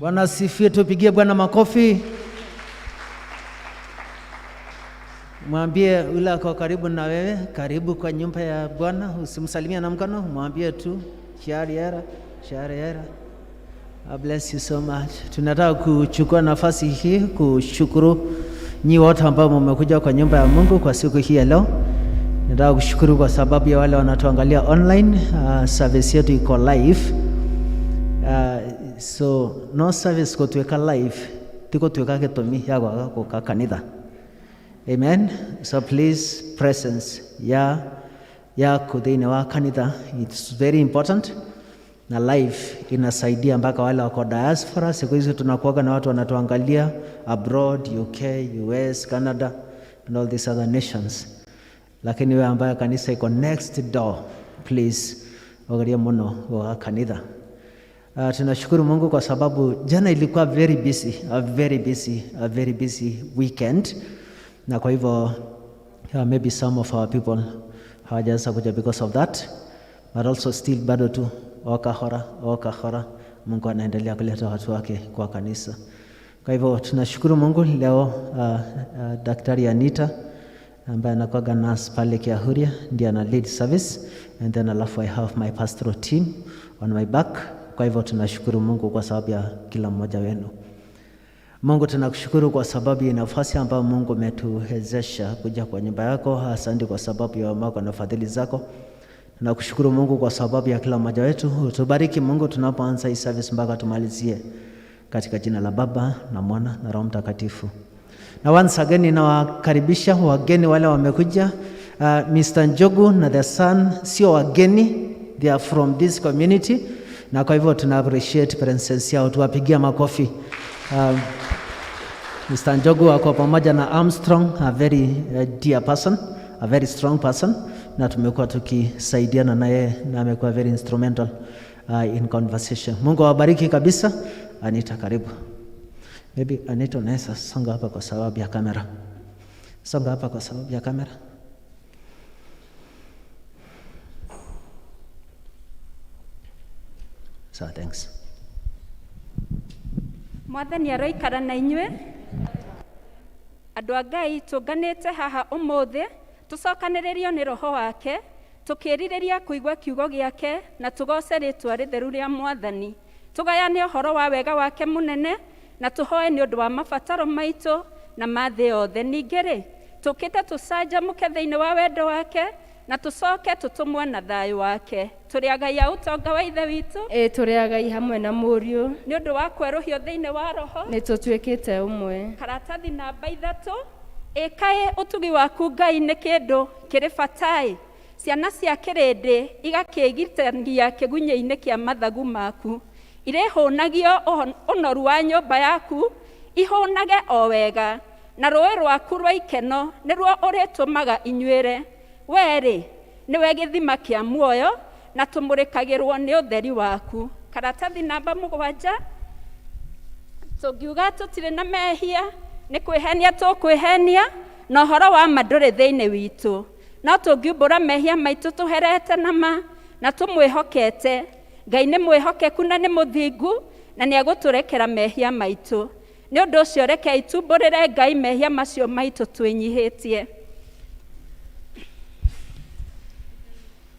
Bwana asifiwe, tupigie Bwana makofi. Mwambie yule ako karibu na wewe, karibu kwa nyumba ya Bwana. Usimsalimie na mkono, mwambie tu shariera, shariera. I bless you so much. Tunataka kuchukua nafasi hii kushukuru nyi wote ambao mmekuja kwa nyumba ya Mungu kwa siku hii ya leo. Nataka kushukuru kwa sababu ya wale wanatuangalia online. Service yetu iko live. So no service gũtuĩka live ti gũtuĩka gĩtũmi ya kwaga gũka kanitha. Amen. So please, presence ya yaku thĩinĩ wa kanitha, it's very important, na live inasaidia mpaka wale wako diaspora. Siku hizi tunakuwaga na watu wanatuangalia abroad, UK, US, Canada and all these other nations. Lakini wewe ambaye kanisa iko next door, please angalia muno wa kanitha. Tunashukuru Mungu kwa sababu jana ilikuwa very busy, a very busy, a very busy weekend, na kwa hivyo maybe some of our people hawajaweza kuja because of that, but also still bado tu okahora okahora, Mungu anaendelea kuleta watu wake kwa kanisa. Kwa hivyo tunashukuru Mungu leo Daktari Anita ambaye anakuwaga nurse pale Kiahuria ndiye ana lead service, and then alafu I have my pastoral team on my back. Kwa hivyo tunashukuru Mungu kwa sababu ya kila mmoja wenu. Mungu tunakushukuru kwa sababu ya nafasi ambayo Mungu umetuwezesha kuja kwa nyumba yako. Asante kwa sababu ya wema wako na fadhili zako. Tunakushukuru Mungu kwa sababu ya kila mmoja wetu. Utubariki Mungu tunapoanza hii service mpaka tumalizie, katika jina la Baba na Mwana na Roho Mtakatifu. Na once again ninawakaribisha wageni wale wamekuja. Mr. Njogu na the son sio wageni, they are from this community, na kwa hivyo tuna appreciate presence yao, tuwapigia makofi. Mr. Njogu ako pamoja na Armstrong, a very dear person, a very strong person, na tumekuwa tukisaidiana naye na amekuwa very instrumental in conversation. Mungu awabariki kabisa. Anita, karibu. Maybe Anita unaweza songa hapa kwa sababu ya kamera. Songa hapa kwa sababu ya kamera. So, thanks. Mwathani aroikara na inyuĩ. Andũ a Ngai, tũnganĩte haha ũmũthĩ tũcokanĩrĩrio nĩ roho wake, tũkĩrirĩria kũigua kiugo gĩake na tũgoce rĩtwa rĩtheru rĩa Mwathani, tũgayane ũhoro wa wega wake mũnene na tũhoe nĩ ũndũ wa mabataro maitũ na ma thĩ yothe. Ningĩ rĩ, tũkĩte tũcanjamũke thĩinĩ wa wendo wake na tũcoke tũtũmwo na thayũ wake. Tũrĩ agai a ũtonga wa Ithe witũ. Ĩ, tũrĩ agai hamwe na Mũriũ. Nĩ ũndũ wa kwerũhio thĩinĩ wa roho. Nĩ tũtuĩkĩte ũmwe. Karatathi namba 3. Ĩkaĩ ũtugi waku Ngai nĩ kĩndũ kĩrĩ bata-ĩ, ciana cia kĩrĩndĩ igakĩgitania kĩgunyĩ-inĩ kĩa mathagu maku. Irĩhũnagio ũnoru wa nyũmba yaku, ihũnage o wega, na rũĩ rwaku rwa ikeno nĩruo ũrĩtũmaga inyuĩre. We-rĩ, nĩwe gĩthima kĩa muoyo, na tũmũrĩkagĩrwo nĩ ũtheri waku. Karatathi namba 7. Tũngiuga tũtirĩ na mehia, nĩ kwĩhenia tũkwĩhenia, na ũhoro wa ma ndũrĩ thĩinĩ witũ. No tũngiumbũra mehia maitũ tũherete na ma, na tũmwĩhokete, Ngai nĩ mwĩhokeku na nĩ mũthingu, na nĩ egũtũrekera mehia maitũ. Nĩ ũndũ ũcio rekei tumbũrĩre Ngai mehia macio maitũ twĩnyihĩtie.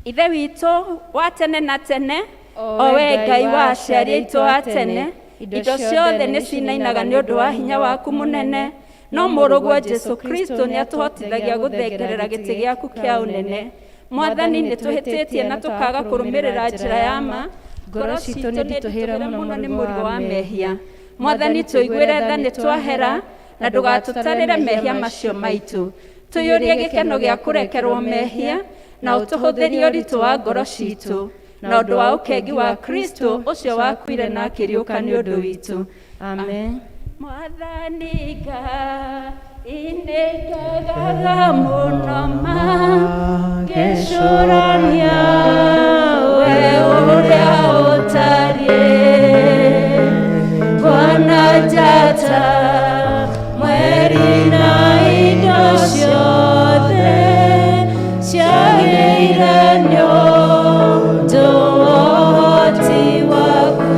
Ithe witũ wa tene na tene, o we Ngai wa aciari aitũ a tene, indo ciothe nĩ cinainaga nĩ ũndũ wa hinya waku mũnene, no mũrũguo Jesũ Kristo nĩ atũhotithagia gũthengerera gĩtĩ gĩaku kĩa ũnene. Mwathani, nĩ tũhĩtĩtie na tũkaga kũrũmĩrĩra njĩra ya ma, ngoro citũ nĩ nditũhĩre mũno nĩ mũrigo wa mehia. Mwathani, tũiguĩre tha nĩ twahera, na ndũgatũtarĩre mehia macio maitũ. Tũiyũrie gĩkeno gĩa kũrekerwo mehia, na ũtũhũthĩrie ũritũ wa ngoro citũ, na ũndũ wa ũkengi wa Kristo ũcio wakuire na akĩriũka nĩ ũndũ witũ. Amen. Mwathani Ngai nĩngegaga mũno mangĩcũrania we ũrĩa ũtariĩ. Ngona njata, mweri na indo ciothe ciagĩire nĩ ũndũ wa ũhoti waku.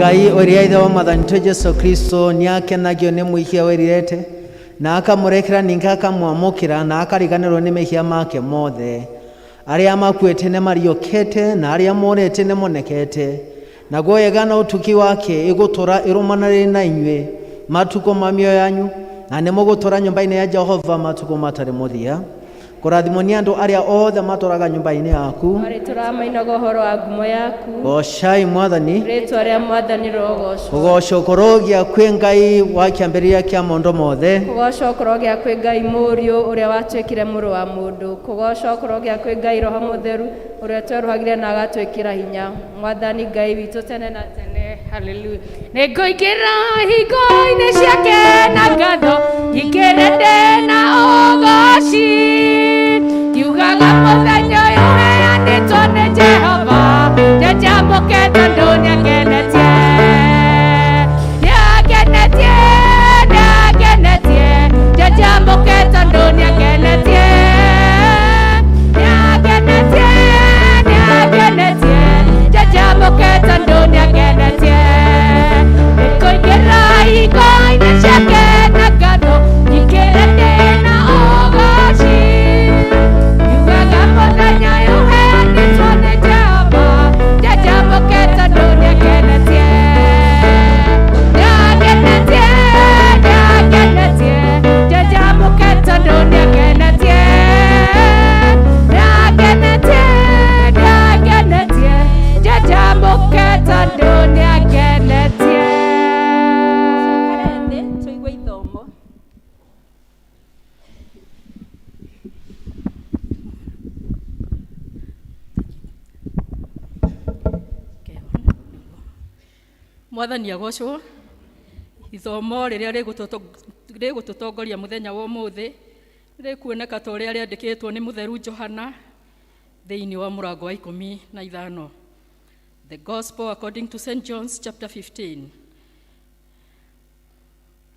Ngai ũrĩa ithe wa mwathani witũ Jesu Kristo nĩakenagio nĩ mwĩhia wĩrirĩte na akamũrekera ningĩ akamwamũkĩra na akariganĩrwo nĩ mehia make mothe. Arĩa makuĩte nĩ mariũkĩte na arĩa morĩte nĩ monekete. Naguo wega na ũtugi wake ĩgũtũra ĩrũmanĩrĩire na inyuĩ matukũ ma mĩoyo yanyu, na nĩ mũgũtũra nyũmba-inĩ ya Jehova matukũ matarĩ mũthia. Kũrathimwo nĩ andũ arĩa othe matũraga nyũmba-inĩ yaku. Marĩtũraga mainaga ũhoro wa ngumo yaku. Goocai Mwathani. Rĩtwa rĩa Mwathani rĩrogocwo. Kũgoocwo kũrogĩa kwĩ Ngai wa kĩambĩrĩria kĩa maũndũ mothe. Kũgocwo kũrogĩa kwĩ Ngai Mũriũ ũrĩa watuĩkire mũrũ wa mũndũ. Kũgocwo kũrogĩa kwĩ Ngai Roho Mũtheru ũrĩa twerũhagire na agatwĩkĩra hinya. Mwathani Ngai witũ tene na tene. Hallelujah. Nĩngũingĩra hingo-inĩ ciake na ngatho, nyingĩre ndĩ na ũgoci. Ngiugaga mũthenya ũyũ ũheanĩtwo nĩ Jehova, njanjamũke tondũ nĩangenetie. Nĩangenetie, nĩangenetie, njanjamũke tondũ nĩangenetie. Nĩangenetie, nĩangenetie, njanjamũke tondũ nĩangenetie. Nĩngũingĩra hingo-inĩ ciake na ngatho, nyingĩre ndĩ na ũgoci. Ngiugaga mũthenya ũyũ ũheanĩtwo nĩ Jehova, njanjamũke tondũ nĩangenetie. Nĩangenetie, nĩangenetie, njanjamũke tondũ nĩangenetie. Nĩangenetie, nĩangenetie, njanjamũke tondũ nĩangenetie. Tũikare thĩ tũigue ithomo. Mwathani agocwo. Ithomo rĩrĩa rĩgũtũtongoria mũthenya wa ũmũthĩ rĩkuoneka ta ũrĩa rĩandĩkĩtwo nĩ mũtheru Johana thĩinĩ wa mũrango wa 15. The Gospel according to St. John's chapter 15.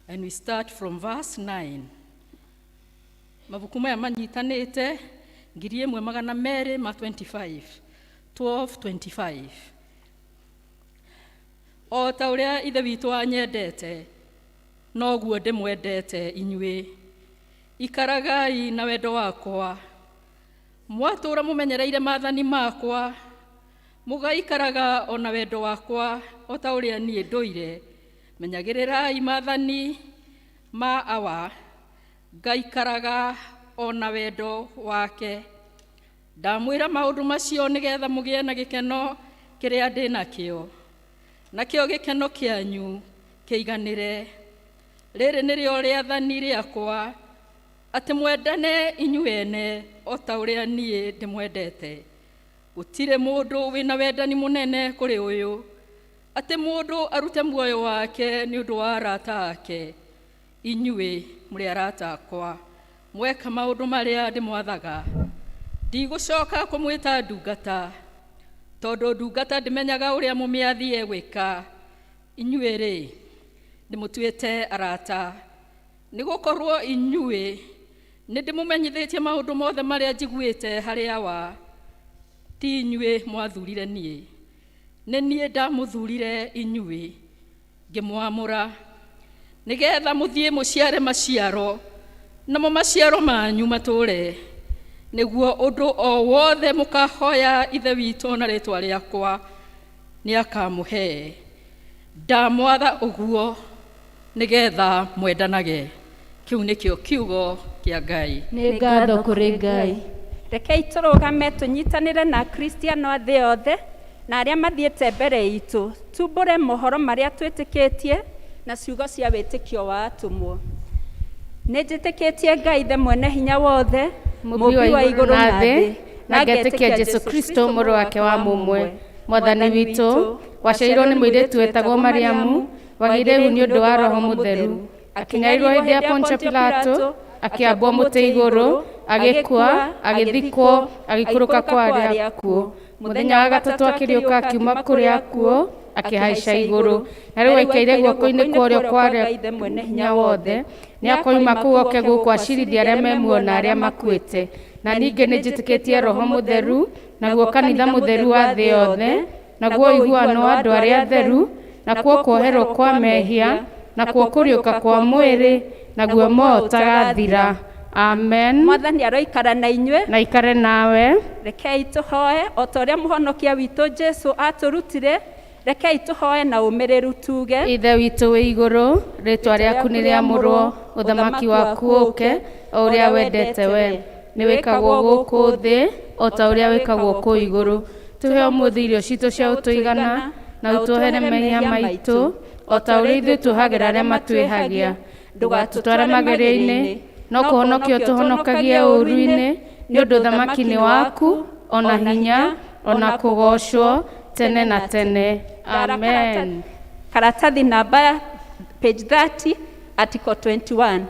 And we start from verse 9. Mabuku maya manyitanĩte 1225, 1225. O ta ũrĩa Ithe witũ anyendete, noguo ndĩmwendete inyuĩ. Ikaragai na wendo wakwa. Mwatũũra mũmenyereire maathani makwa, mũgaikaraga o na wendo wakwa o ta ũrĩa niĩ ndũire. Menyagĩrĩrai maathani ma Awa, ngaikaraga o na wendo wake. Ndamwĩra maũndũ macio nĩgetha mũgĩe na gĩkeno kĩrĩa ndĩ nakĩo, nakĩo gĩkeno kĩanyu kĩiganĩre. Rĩrĩ nĩrĩo rĩathani rĩakwa, atĩ mwendane inyuĩ ene o ta ũrĩa niĩ ndĩmwendete. Gũtirĩ mũndũ wĩna wendani mũnene kũrĩ ũyũ, atĩ mũndũ arute muoyo wake nĩ ũndũ wa arata ake. Inyuĩ mũrĩ arata akwa, mweka maũndũ marĩa ndĩmwathaga. Ndigũcoka kũmwĩta ndungata, tondũ ndungata ndĩmenyaga ũrĩa mũmĩathi egwĩka. Inyuĩ rĩ, ndĩmũtuĩte arata, nĩgũkorwo inyuĩ nĩndĩmũmenyithĩtie maũndũ mothe marĩa njiguĩte harĩ Awa. Ti inyuĩ mwathurire niĩ, nĩ niĩ ndamũthurire inyuĩ, ngĩmwamũra nĩgetha mũthiĩ mũciare maciaro, namo maciaro manyu matũũre, nĩguo ũndũ o wothe mũkahoya Ithe witũ na rĩĩtwa rĩakwa nĩakamũhe. Ndamwatha ũguo nĩgetha mwendanage. Kĩu nĩkĩo kiugo kĩa Ngai. Nĩ ngatho kũrĩ Ngai. Rekei tũrũgame tũnyitanĩre na Akristiano a thĩ yothe na arĩa mathiĩte mbere itũ, tumbũre mohoro marĩa twĩtĩkĩtie na ciugo cia wĩtĩkio wa atũmwo. Nĩ njĩtĩkĩtie Ngai Ithe mwene hinya wothe, Mũmbi wa igũrũ na thĩ, na ngetĩkia Jesũ Kristo mũrũ wake wa mũmwe, Mwathani witũ, waciarirwo nĩ mũirĩtu wetagwo Mariamu, wagĩire ihu nĩ ũndũ wa Roho Mũtheru, akĩnyarirwo hĩndĩ ya Pontio Pilato, akĩambwo mũtĩ igũrũ, agĩkua, agĩthikwo, agĩikũrũka kwa arĩa akuũ. Mũthenya wa gatatũ akĩriũka akiuma kũrĩ akuũ, akĩhaica igũrũ, na rĩu aikaire guoko-inĩ kwa ũrĩo kwa ũrĩa Ithe mwene hinya wothe. Nĩakoima kũu oke gũkũ acirithie arĩa me muoyo na arĩa makuĩte. Na ningĩ nĩnjĩtĩkĩtie Roho Mũtheru, naguo kanitha mũtheru wa thĩ yothe, naguo ũiguano wa andũ arĩa atheru, Nakuo kuoherwo kwa mehia, nakuo kũriũka kwa mwĩrĩ, naguo muoyo ũtagathira. Amen. Mwathani aroikara na inyuĩ. Na ikare nawe. Rekei tũhoe o ta ũrĩa mũhonokia witũ Jesu atũrutire. Rekei tũhoe na ũmĩrĩru tuge. Ithe witũ wĩ igũrũ, rĩtwa rĩaku nĩ rĩamũrwo, ũthamaki waku ũke, o ũrĩa wendete we nĩ wĩkagwo gũkũ thĩ o ta ũrĩa wĩkagwo kũu igũrũ. Tũhe ũmũthĩ irio citũ cia ũtũigana, na ũtuohere mehia maitũ o ta ũrĩa ithuĩ tuohagĩra arĩa matwĩhagia. Ndũgatũtware magerio-inĩ, no kũhonokia ũtũhonokagie ũũru-inĩ, nĩ ũndũ ũthamaki nĩ waku, ona hinya, ona kũgoocwo tene na tene. Amen. Karatathi namba page 30 article 21.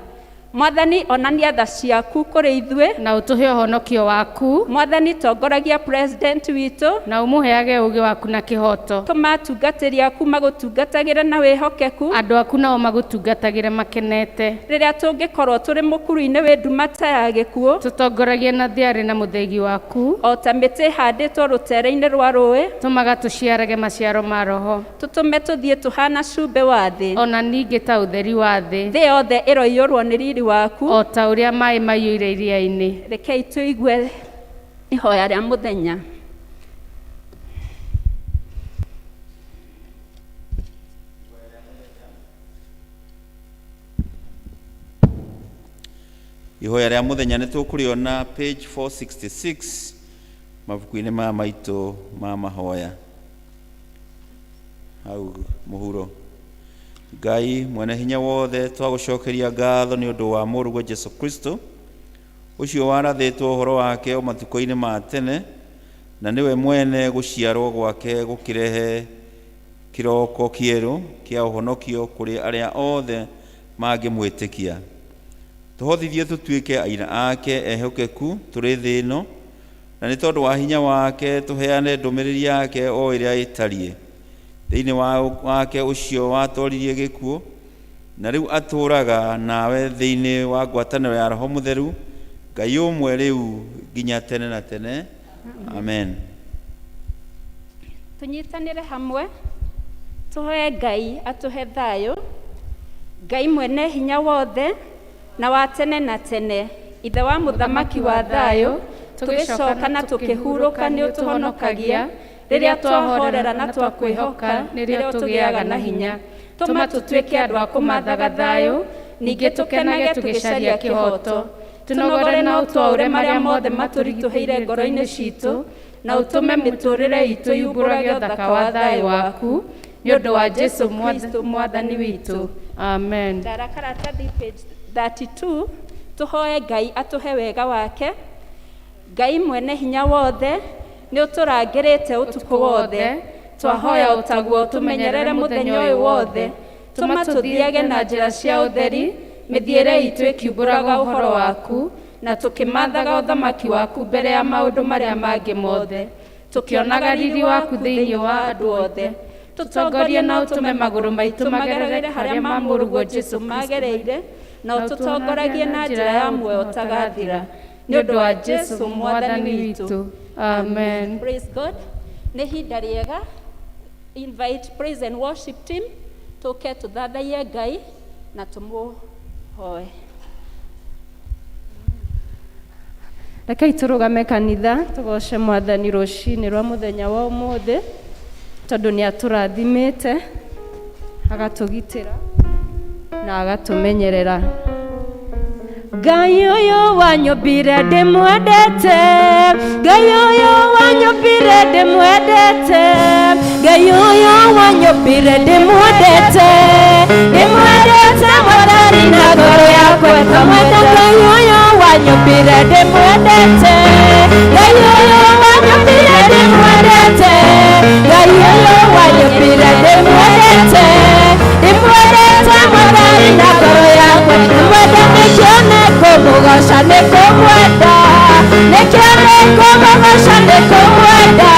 Mwathani onania tha ciaku kũrĩ ithuĩ, na ũtũhe ũhonokio waku. Mwathani tongoragia president witũ, na ũmũheage ũũgĩ waku na kĩhooto. Tũma atungatĩri aku magũtungatagĩre na wĩhokeku, andũ aku nao magũtungatagĩre makenete. Rĩrĩa tũngĩkorwo tũrĩ mũkuru-inĩ wĩ nduma ta ya gĩkuũ, tũtongoragie na thiarĩ na mũthĩgi waku, o ta mĩtĩ ĩhandĩtwo rũtere-inĩ rwa rũĩ, tũmaga tũciarage maciaro ma roho, tũtũme tũthiĩ tũhana cumbĩ wa thĩ, ona ningĩ ta ũtheri wa thĩ. Thĩ yothe ĩroiyũrwo nĩ riri waku, o ta ũrĩa maĩ maiyũire iria-inĩ. Rekei tũigue ihoya rĩa mũthenya. Ihoya rĩa mũthenya nĩ tũkũrĩona page 466 mabuku-inĩ maya maitũ ma mahoya hau mũhuro. Ngai mwene hinya wothe, twagũcokeria ngatho nĩ ũndũ wa mũrũguo Jesu Kristo, ũcio warathĩtwo ũhoro wake o matukũ-inĩ ma tene, na nĩwe mwene gũciarwo gwake gũkĩrehe kĩroko kĩerũ kĩa ũhonokio kũrĩ arĩa othe mangĩmwĩtĩkia. Tũhothithie tũtuĩke aira ake ehokeku tũrĩ thĩ ĩno, na nĩ tondũ wa hinya wake tũheane ndũmĩrĩri yake o ĩrĩa ĩtariĩ. Thĩinĩ wake ũcio watoririe gĩkuũ, na rĩu atũũraga nawe thĩinĩ wa ngwatanĩro ya Roho Mũtheru, Ngai ũmwe rĩu nginya tene na tene. Amen. Tũnyitanĩre hamwe tũhoe Ngai atũhe thayũ. Ngai mwene hinya wothe na wa tene na tene, Ithe wa mũthamaki wa thayũ, tũgĩcoka na tũkĩhurũka nĩ ũtũhonokagia. Rĩrĩa twahorera na twakwĩhoka, nĩrĩo tũgĩaga na hinya. Tũma tũtuĩke andũ a kũmathaga thayũ, ningĩ tũkenage tũgĩcaria kĩhooto. Tũnogore na ũtwaũre marĩa mothe matũritũhĩire ngoro-inĩ citũ, na ũtũme mĩtũũrĩre itũ yumbũrage ũthaka wa thayũ waku, nĩ ũndũ wa Jesu Mwathani witũ. Amen. Ndara karatathi page 32, tũhoe Ngai atũhe wega wake. Ngai mwene hinya wothe, nĩ ũtũrangĩrĩte ũtukũ wothe. Twahoya ũtaguo tũmenyerere mũthenya ũyũ wothe. Tũma tũthiage na njĩra cia ũtheri, mĩthiĩre itũ ĩkiumbũraga ũhoro waku, na tũkĩmathaga ũthamaki waku mbere ya maũndũ marĩa mangĩ mothe, tũkĩonaga riri waku thĩinĩ wa andũ othe. Tũtongorie na ũtũme magũrũ maitũ magerere harĩa ma mũrũguo Jesu magereire, na ũtũtongoragie na njĩra ya muoyo ũtagathira, nĩ ũndũ wa Jesu Mwathani witũ. Amen. Praise God. Nĩ ihinda rĩega. Invite praise and worship team tũke tũthathaiye Ngai na tũmũhoe. Rekei tũrũgame kanitha tũgoce Mwathani rũcinĩ rwa mũthenya wa ũmũthĩ, tondũ nĩ atũrathimĩte, agatũgitĩra na agatũmenyerera. Ngai ũyũ wanyũmbire ndĩmwendete, Ngai ũyũ wanyũmbire ndĩmwendete, Ngai ũyũ wanyũmbire ndĩmwendete, ndĩmwendete Mwathani na ngoro yakwa ĩkamwenda. Ngai ũyũ wanyũmbire ndĩmwendete, Ngai ũyũ wanyũmbire ndĩmwendete, Ngai ũyũ wanyũmbire ndĩmwendete, ndĩmwendete Mwathani na ngoro yakwa ĩkamwenda. Nĩkĩo nĩngũmũgoca nĩngũmwenda, nĩkĩo nĩngũmũgoca nĩngũmwenda,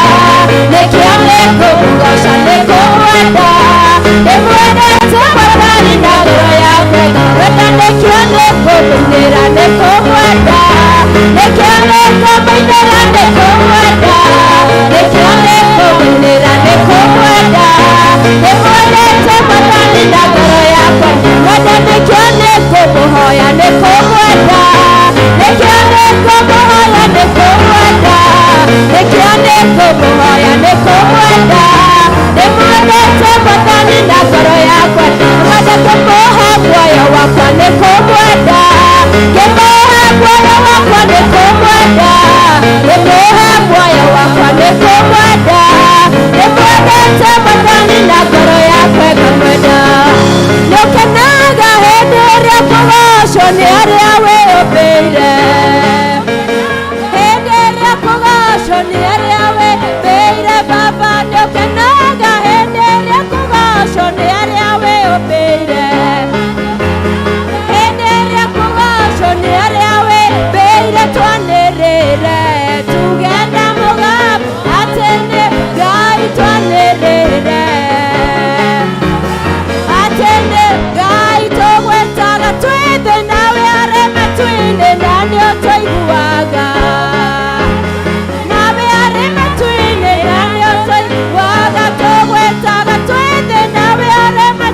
nĩkĩo nĩngũmũgoca nĩngũmwenda, ndĩmwendete Mwathani na ngoro yakwa ĩkamwenda. Nĩkĩo nĩngũmũinĩra nĩngũmwenda, nĩkĩo nĩngũmũinĩra nĩngũmwenda, nĩkĩo nĩngũmũinĩra nĩngũmwenda, ndĩmwendete Ngĩmũhe muoyo wakwa nĩ kũmwenda, ngĩmũhe muoyo wakwa nĩ kũmwenda. Ndĩmwendete Mwathani na ngoro yakwa ĩkamwenda. Nĩũkenaga hĩndĩ ĩrĩa kũgocwo nĩ arĩa wĩyũmbĩire. Hĩndĩ ĩrĩa kũgocwo nĩ arĩa wĩyũmbĩire, Baba, nĩũkenaga hĩndĩ ĩrĩa kũgocwo nĩ arĩa wĩyũmbĩire. Hĩndĩ ĩrĩa kũgocwo nĩ arĩa wĩyũmbĩire, twanĩrĩre tuge na mũgambo atĩ nĩ Ngai, twanĩrĩre atĩ nĩ Ngai tũgwetaga twĩ thĩ nawe arĩ matu-inĩ na nĩũtũiguaga. Nawe arĩ matu-inĩ na nĩũtũiguaga, tũgwetaga twĩ thĩ nawe arĩ matu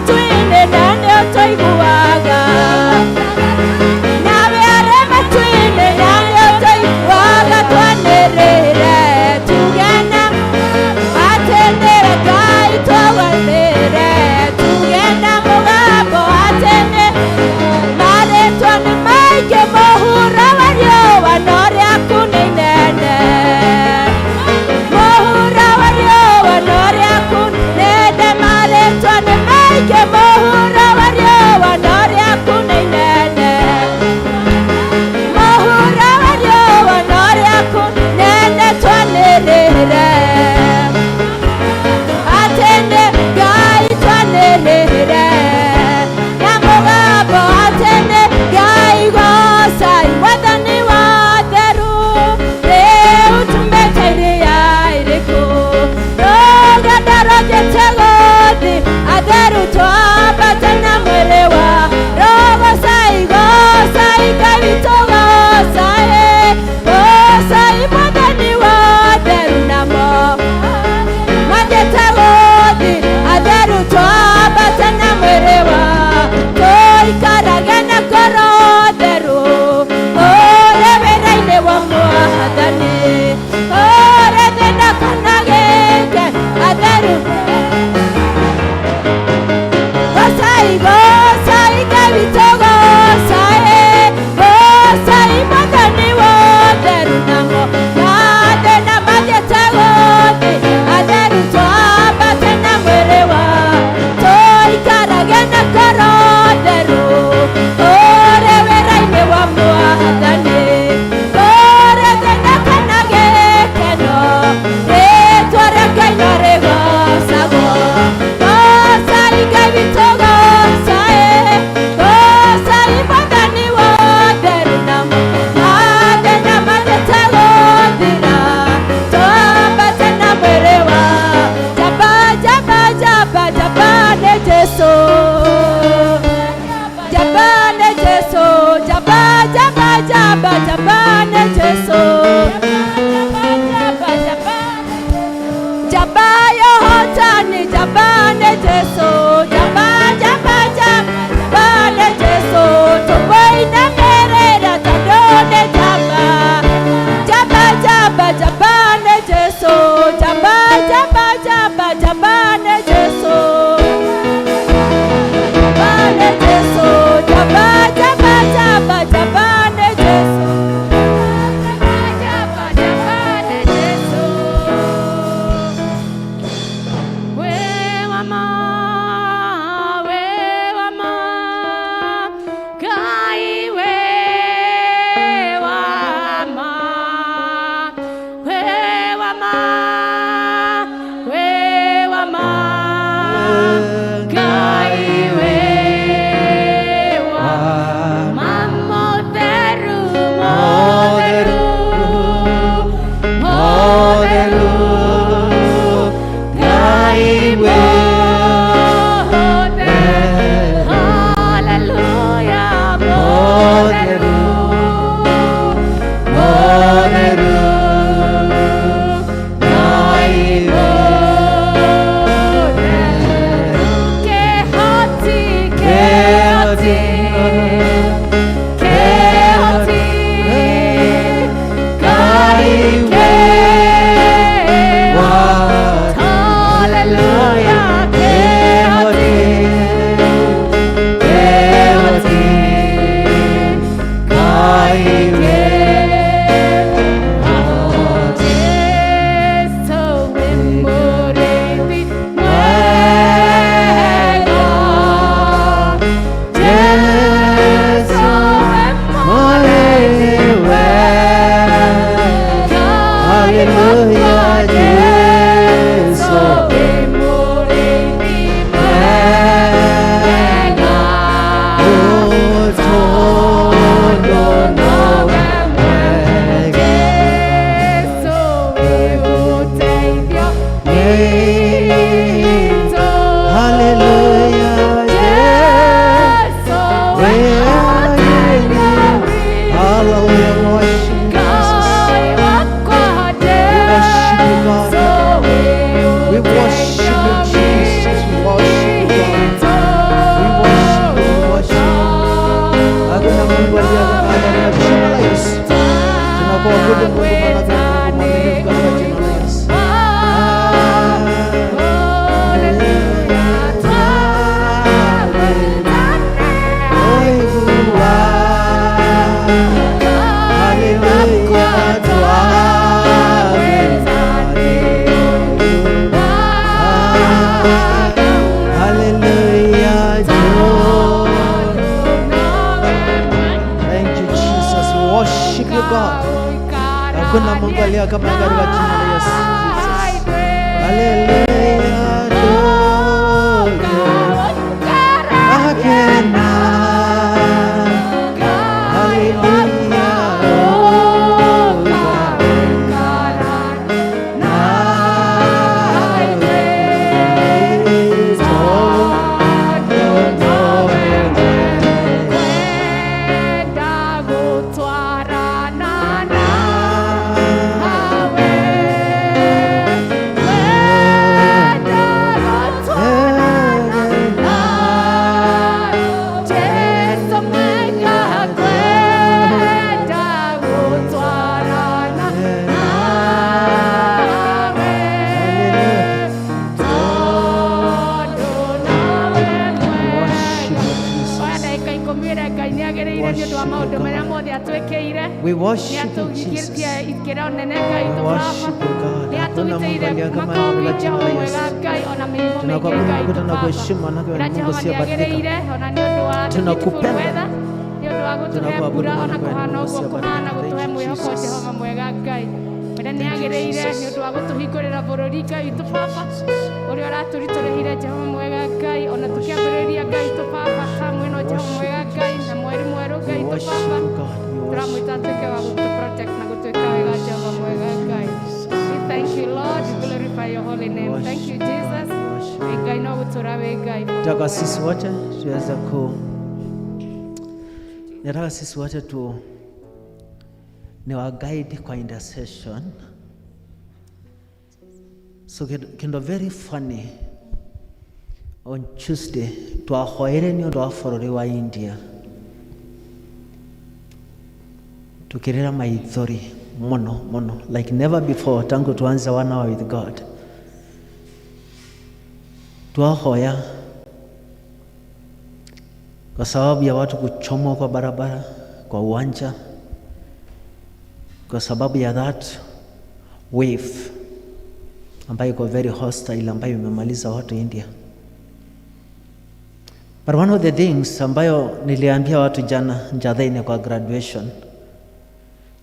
Hallelujah, Jesu. Hallelujah, Hallelujah, worship Jesus. We worship you, God. We worship you, Jesus. We worship you, God. We worship you, we worship you. Hakuna Mungu aliye kama katika jina la Yesu. Tunakuabudu Mungu maana wewe ni Mungu mwaminifu katika jina la Yesu. Hallelujah, Lord. Thank you, Jesus. We worship you, God. Hakuna Mungu aliye kama katika jina la Yesu. Jesus. Hallelujah, Lord. Akena. Hallelujah, oh God. Worship you, Jesus. Oya ndagĩka ikũmi ĩrĩa Ngai nĩ agĩrĩire nĩ ũndũ wa maũndũ marĩa mothe atwĩkĩire. We Nĩ worship you, atũhingĩtie Jesus. ikĩro nene Ngai We witũ worship Baba. you, God. Nĩ Hakuna Mungu atũgitĩire aliye kama kuma wewe kũu katika jina Jehova la mwega Yesu. Ngai ona mĩrimũ mĩingĩ Tunakuabudu Ngai Mungu, witũ Baba. tunakuheshimu maana wewe Na ni Mungu Jehova nĩ usiyebadilika. agĩrĩire ona nĩ ũndũ wa the beautiful Tunakupenda. weather, nĩ ũndũ wa gũtũhe Tunakuabudu mbura ona maana wewe ni kũhana Mungu ũguo kũhana usiyebadilika. gũtũhe Thank you, mwĩhoko Jesus. Jehova mwega Ngai. Mwene nĩ Thank you, agĩrĩire Jesus. nĩ ũndũ wa gũtũhingũrĩra bũrũri Ngai witũ Baba ũrĩa ũratũritũrĩhire Jehova mwega Ngai ona tũkĩambĩrĩria Ngai witũ Baba tamu ĩno Jehova mwega Ngai na mweri mwerũ Ngai We witũ worship Baba you, God. We worship tũramwĩta atuĩke wa gũtũ protect na gũtwĩka wega Jehova mwega Ngai. We thank you Lord, we glorify your holy name. Thank you Jesus. Wĩ Ngai no gũtũra wĩ Ngai. Nataka sisi wote tuweze ku nataka sisi wote tu ni wa guide kwa intercession. So kindo very funny on Tuesday twahoire ni undu wa bũrũri wa India tukirira maithori muno muno like never before tangu tuanze one hour with God twahoya kwa sababu ya watu kuchomwa kwa barabara, kwa uwanja, kwa sababu ya that wave ambayo iko very hostile, ambayo imemaliza watu India. But one of the things ambayo niliambia watu jana Njathini kwa graduation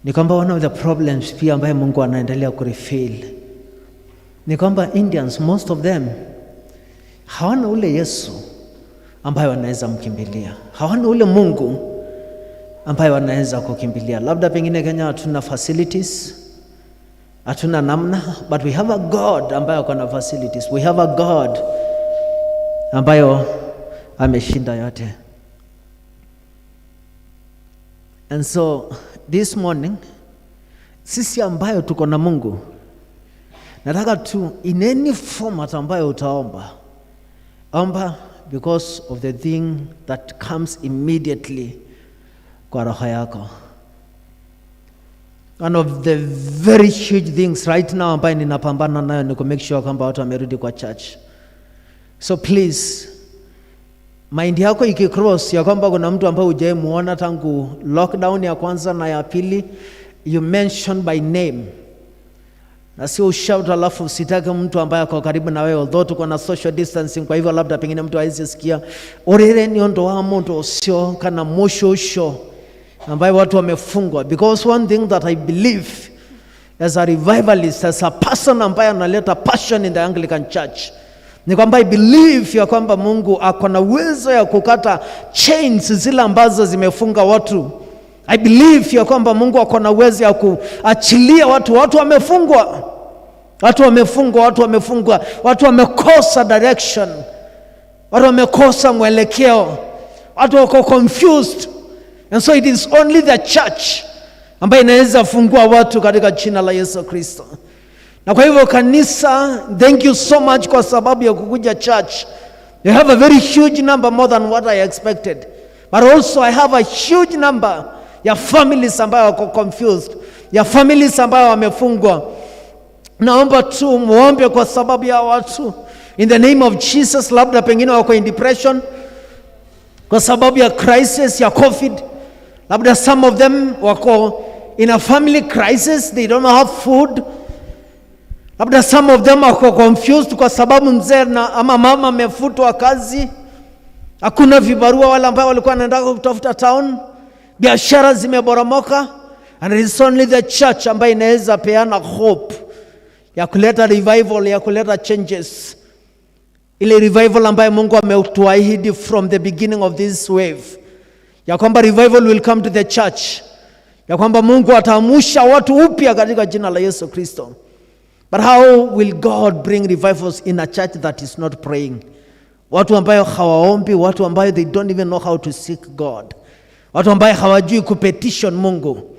ni kwamba one of the problems pia ambayo Mungu anaendelea kureveal ni kwamba Indians most of them hawana ule Yesu ambaye wanaweza mkimbilia, hawana ule Mungu ambaye wanaweza kukimbilia. Labda pengine Kenya hatuna facilities, hatuna namna, but we have a God ambaye ako na facilities. We have a God ambayo ameshinda yote. And so this morning sisi ambayo tuko na Mungu, nataka tu in any format ambayo utaomba omba because of the thing that comes immediately kwa roho yako. One of the very huge things right now ambayo ninapambana nayo ni ku make sure kwamba watu wamerudi kwa church. So please mind yako ikicross ya kwamba kuna mtu ambaye hujawahi muona tangu lockdown ya kwanza na ya pili, you mention by name na sio ushout, alafu usitake mtu ambaye ako karibu na wewe, although tuko na social distancing. Kwa hivyo labda pengine mtu hawezi sikia urire ni ondo wa mundu ucio kana musho ucio ambaye watu wamefungwa, because one thing that I believe As a revivalist, as a person ambaye analeta passion in the Anglican Church, ni kwamba I believe ya kwamba Mungu ako na uwezo ya kukata chains zile ambazo zimefunga watu. I believe ya kwamba Mungu ako na uwezo ya kuachilia watu. Watu wamefungwa, watu wamefungwa, watu wamefungwa, watu wamekosa direction, watu wamekosa mwelekeo, watu wako confused, and so it is only the church ambayo inaweza fungua watu katika jina la Yesu Kristo. Na kwa hivyo kanisa, thank you so much kwa sababu ya kukuja church. You have a very huge number, more than what I expected. But also I have a huge number ya families ambayo wako confused, ya families ambayo wamefungwa. Naomba tu muombe kwa sababu ya watu, in the name of Jesus. Labda pengine wako in depression kwa sababu ya crisis ya COVID. Labda some of them wako in a family crisis, they don't have food. Labda some of them wako confused kwa sababu mzee na ama mama amefutwa kazi, hakuna vibarua, wale ambao walikuwa wanaenda kutafuta town, biashara zimeboromoka, and it is only the church ambayo inaweza peana hope ya kuleta revival, ya kuleta changes, ile revival ambayo Mungu ametuahidi from the beginning of this wave, ya kwamba revival will come to the church, ya kwamba Mungu ataamusha watu upya katika jina la Yesu Kristo. But how will God bring revivals in a church that is not praying? Watu ambayo hawaombi, watu ambayo they don't even know how to seek God, watu ambayo hawajui kupetition Mungu,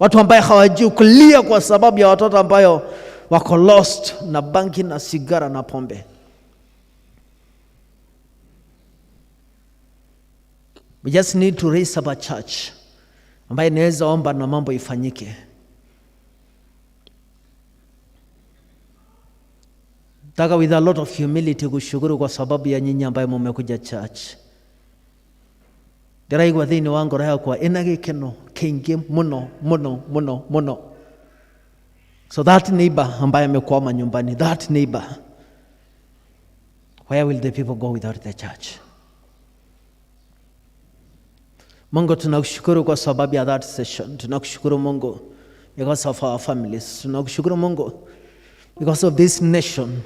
watu ambayo hawajui kulia kwa sababu ya watoto ambayo wako lost na bangi na sigara na pombe. We just need to raise up a church ambayo inaweza omba na mambo ifanyike. Taka with a lot of humility kushukuru kwa sababu ya nyinyi ambayo mumekuja church. Ndĩraigua thĩinĩ wa ngoro yakwa ĩna gĩkeno kĩingĩ mũno mũno mũno mũno. So that neighbor ambaye amekwama nyumbani, that neighbor, where will the people go without the church? Mungu, tunakushukuru kwa sababu ya that session. Tunakushukuru Mungu because of our families. Tunakushukuru Mungu because of this nation.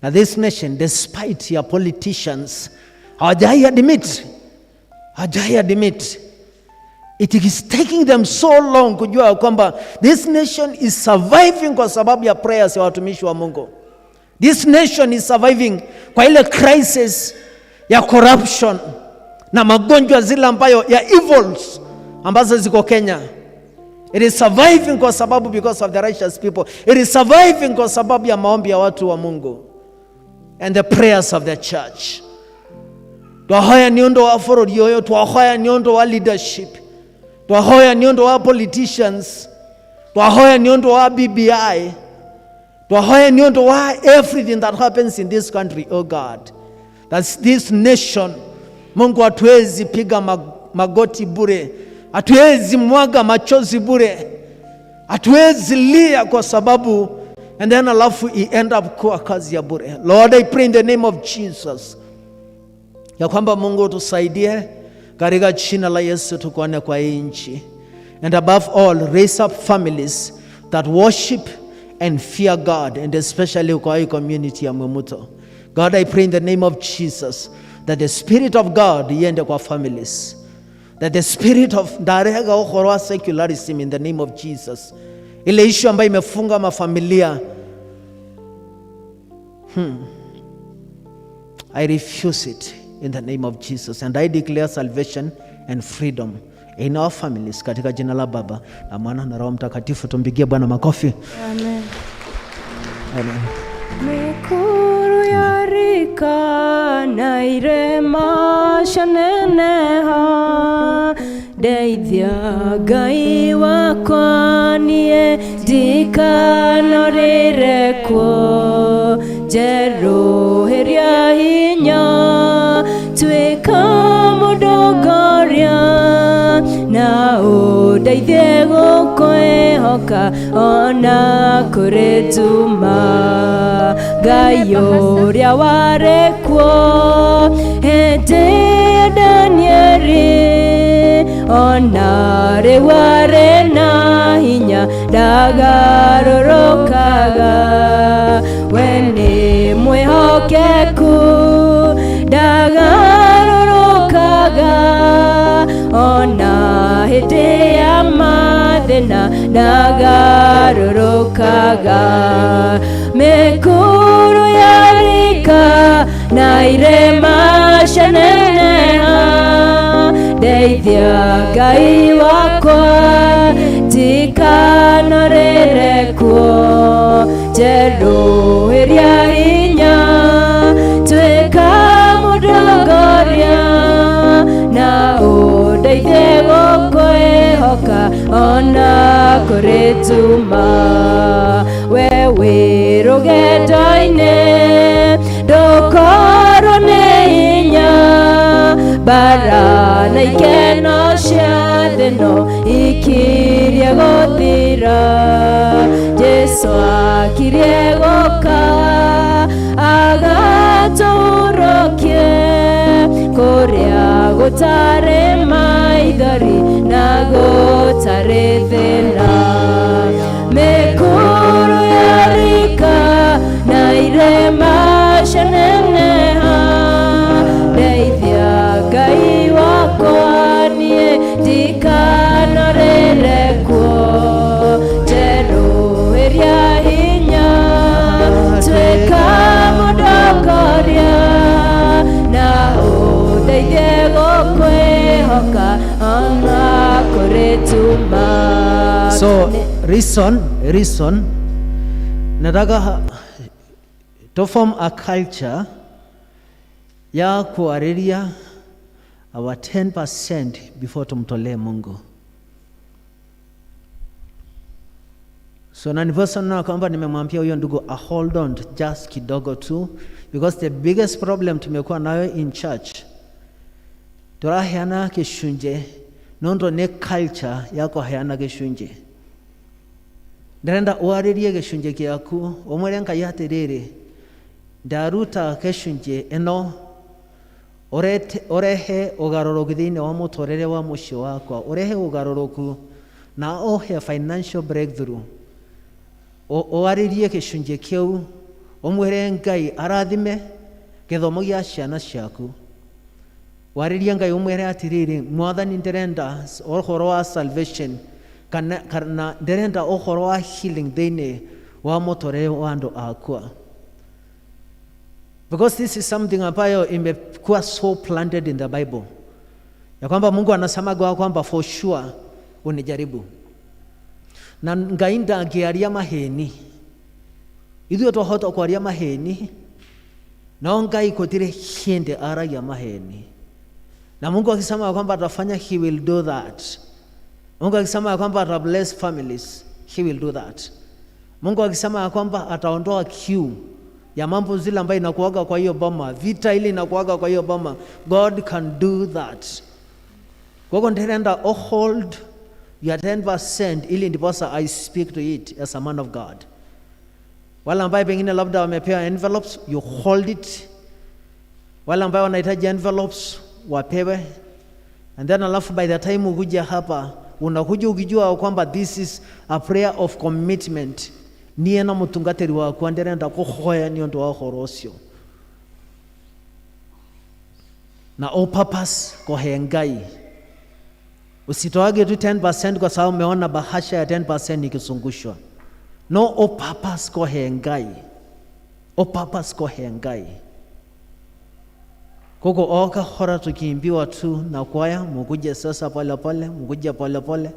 Na this nation, despite your politicians, hawajai admit, hawajai admit. It is taking them so long kujua kwamba this nation is surviving kwa sababu ya prayers ya watumishi wa Mungu. This nation is surviving kwa ile crisis ya corruption na magonjwa zile ambayo ya evils ambazo ziko Kenya. It is surviving kwa sababu, because of the righteous people. It is surviving kwa sababu ya maombi ya watu wa Mungu and the prayers of the church. Twahoya nĩ ũndũ wa bũrũri ũyũ, twahoya nĩ ũndũ wa leadership, twahoya nĩ ũndũ wa politicians, twahoya nĩ ũndũ wa BBI, twahoya nĩ ũndũ wa everything that happens in this country, oh God. That's this nation. Mungu, hatuwezi piga magoti bure, hatuwezi mwaga machozi bure, hatuwezi lia kwa sababu and then alafu i end up kuwa kazi ya bure. Lord, I pray in the name of Jesus ya kwamba Mungu tusaidie katika jina la Yesu, tukuone kwa hii nchi. And above all, raise up families that worship and fear God, and especially kwa hii community ya Mwimuto. God, I pray in the name of Jesus that the Spirit of God iende kwa families. That the spirit of ndarega ũhoro wa secularism in the name of Jesus. Ile issue ambayo imefunga mafamilia. I refuse it in the name of Jesus, and I declare salvation and freedom in our families katika jina la Baba na Mwana na Roho Mtakatifu. Tumpigie Bwana makofi. Amen. Amen. Mĩkuru ya rika na irema cianeneha, ndeithia Ngai wakwa niĩ ndikanorĩre kuo, njerũhĩria hinya tuĩka mũndongoria na ũndeithie gũkwĩhoka ona kũrĩ nduma. Ngai ũrĩa warĩ kuo hĩndĩ ya Danieli, ona rĩu arĩ na hinya. Ndagarũrũkaga, we nĩ mwĩhokeku, ndagarũrũkaga, ona hĩndĩ ya mathĩna ndagarũrũkaga. Mĩkuru yarika na irĩma cianeneha, ndeithia Ngai wakwa ndikanorĩre kuo, njerũhĩria hinya, tuĩka mũndongoria, na ũndeithie gũkwĩhoka ona kũrĩ tuma. We wĩ rũgendo-inĩ ndũkorwo nĩ hinya, mbara na ikeno cia thĩ no ikirie gũthira. Jesũ akirie gũka agatũhurũkie kũrĩa gũtarĩ maithori na gũtarĩ thĩna. Mĩkuru yarika na irĩma cianeneha, ndeithia Ngai wakwa niĩ ndikanorĩre kuo, njerũhĩria hinya, tuĩka mũndongoria, na ũndeithie gũkwĩhoka ona kũrĩ tuma. So reason nataka to form a culture ya kuariria our 10% before tumtolee Mungu. So na ndiposa naona kwamba nimemwambia huyo ndugu a hold on just kidogo tu, because the biggest problem tumekuwa nayo in church, turaheana gĩcunjĩ nondu nĩ culture ya kũheana gĩcunjĩ. Ndĩrenda ũarĩrie gĩcunjĩ gĩaku ũmwĩre Ngai atĩrĩrĩ, ndaruta gĩcunjĩ ĩno ũrehe ũgarũrũku thĩinĩ wa mũtũrĩre wa mũciĩ wakwa, ũrehe ũgarũrũku na ũhe financial breakthrough. Ũarĩrie gĩcunjĩ kĩu ũmwĩre Ngai arathime gĩthomo gĩa ciana ciaku. Warĩrie Ngai ũmwĩre atĩrĩrĩ, Mwathani ndĩrenda ũhoro wa salvation kana ndĩrenda ũhoro wa healing thĩinĩ wa mũtũrĩre wa andũ akwa. Because this is something ambayo imekuwa so planted in the Bible, ya kwamba Mungu anasema kwamba for sure unijaribu. Na Ngai ndangĩaria maheni, ithuĩ twahota kwaria maheni, no Ngai gũtirĩ hĩndĩ aragia maheni. Na Mungu akisema kwamba atafanya, he will do that. Mungu akisema kwamba ata bless families, he will do that. Mungu akisema kwamba ataondoa kiu ya mambo zile ambayo inakuaga kwa hiyo boma, vita ile inakuaga kwa hiyo boma, God can do that. Kwa hivyo ndĩrenda hold your 10% ili ndiposa I speak to it as a man of God. Wale ambaye pengine labda wamepewa envelopes, you hold it. Wale ambaye wanahitaji envelopes wapewe. And then alafu by the time ukuja hapa, unakuja ukijua kwamba this is a prayer of commitment. Niĩ na mũtungatĩri wakwa ndĩrenda kũhoya nĩ ũndũ wa ũhoro ũcio. Na all purpose kũhe Ngai. Usitoage tu 10% kwa sababu umeona bahasha ya 10% ikizungushwa. No, all purpose kũhe Ngai. All purpose kũhe Ngai. Koko oka hora tukiimbiwa tu na kwaya, mukuje sasa pole pole, mukuje pole pole.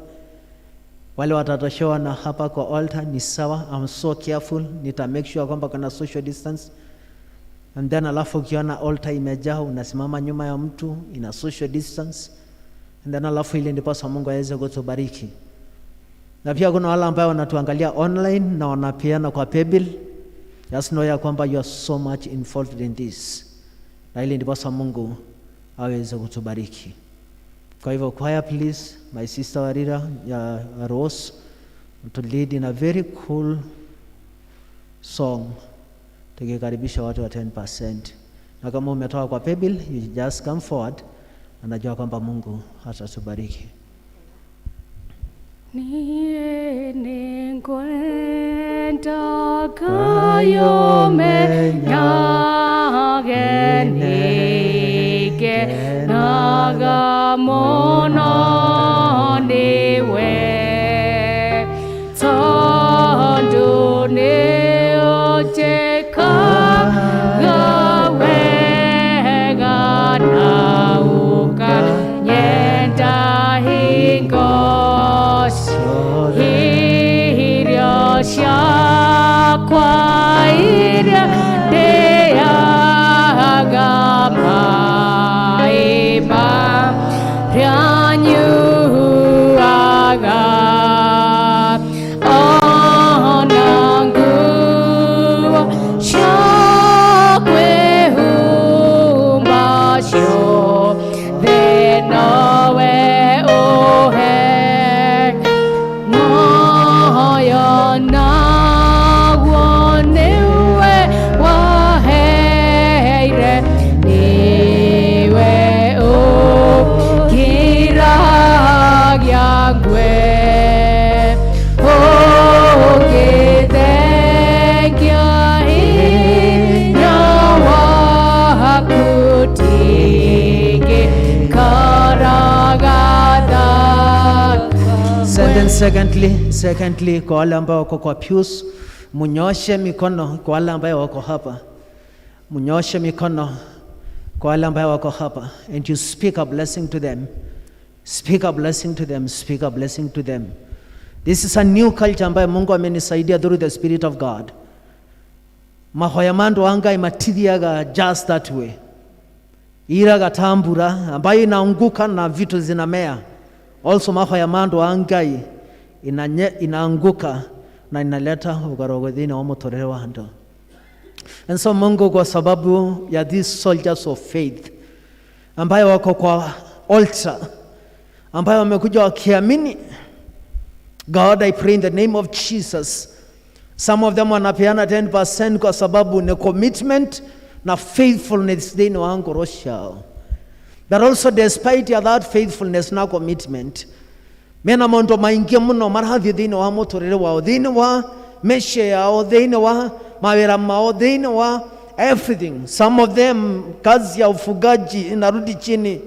Wale watatoshewa na hapa kwa altar ni sawa. I'm so careful, nita make sure kwamba kuna social distance. And then alafu ukiona altar imejaa unasimama nyuma ya mtu ina social distance. And then alafu ili ndiposa Mungu aweze kutubariki. Na pia kuna wale ambao wanatuangalia online na wanapeana kwa paybill. Just know ya kwamba you are so much involved in this. Na ili ndiposa Mungu aweze kutubariki. Kwa hivyo choir, please, my sister Warira ya Rose, to lead in a very cool song tukikaribisha watu wa 10%. Na kama umetoka kwa paybill, you just come forward. Anajua kwamba Mungu atatubariki. Niĩ nĩngwenda Ngai ũmenyage nĩngenaga mũno nĩwe tondũ nĩũnjĩkaga wega na ũkanyenda hingo irio ciakwa iria ndĩaga maĩ marĩa nyuaga ona nguo cia kwĩhumba ciothe nowe ũhe moyo naguo nĩwe waheire nĩwe ũkiragia ngwe ũngĩthengia hinya waku ndingĩkaragatha And then secondly, kwa wale ambao wako kwa pews, munyoshe mikono. Kwa wale ambao wako hapa, munyoshe mikono. Kwa wale ambao wako hapa, and you speak a blessing to them. Speak a blessing to them. Speak a blessing to them. This is a new culture ambayo Mungu amenisaidia through the Spirit of God. Mahoya mandu anga imatithiaga just that way. Iraga tambura ambayo inaanguka na vitu zinamea. Also mahoya mandu angai inaanguka na inaleta ugarogo thĩinĩ wa mũtũrĩre wa andũ. And so Mungu, kwa sababu ya these soldiers of faith ambayo wako kwa altar, ambayo wamekuja wakiamini, God, I pray in the name of Jesus. Some of them wanapeana 10% kwa sababu ni commitment na faithfulness thĩinĩ wa ngoro ciao. But also despite ya that faithfulness na commitment, mena maũndũ maingĩ mũno marathiĩ thĩinĩ wa mũtũrĩre wao, thĩinĩ wa mĩciĩ yao, thĩinĩ wa mawĩra mao, thĩinĩ wa everything. Some of them, kazi ya ufugaji inarudi chini,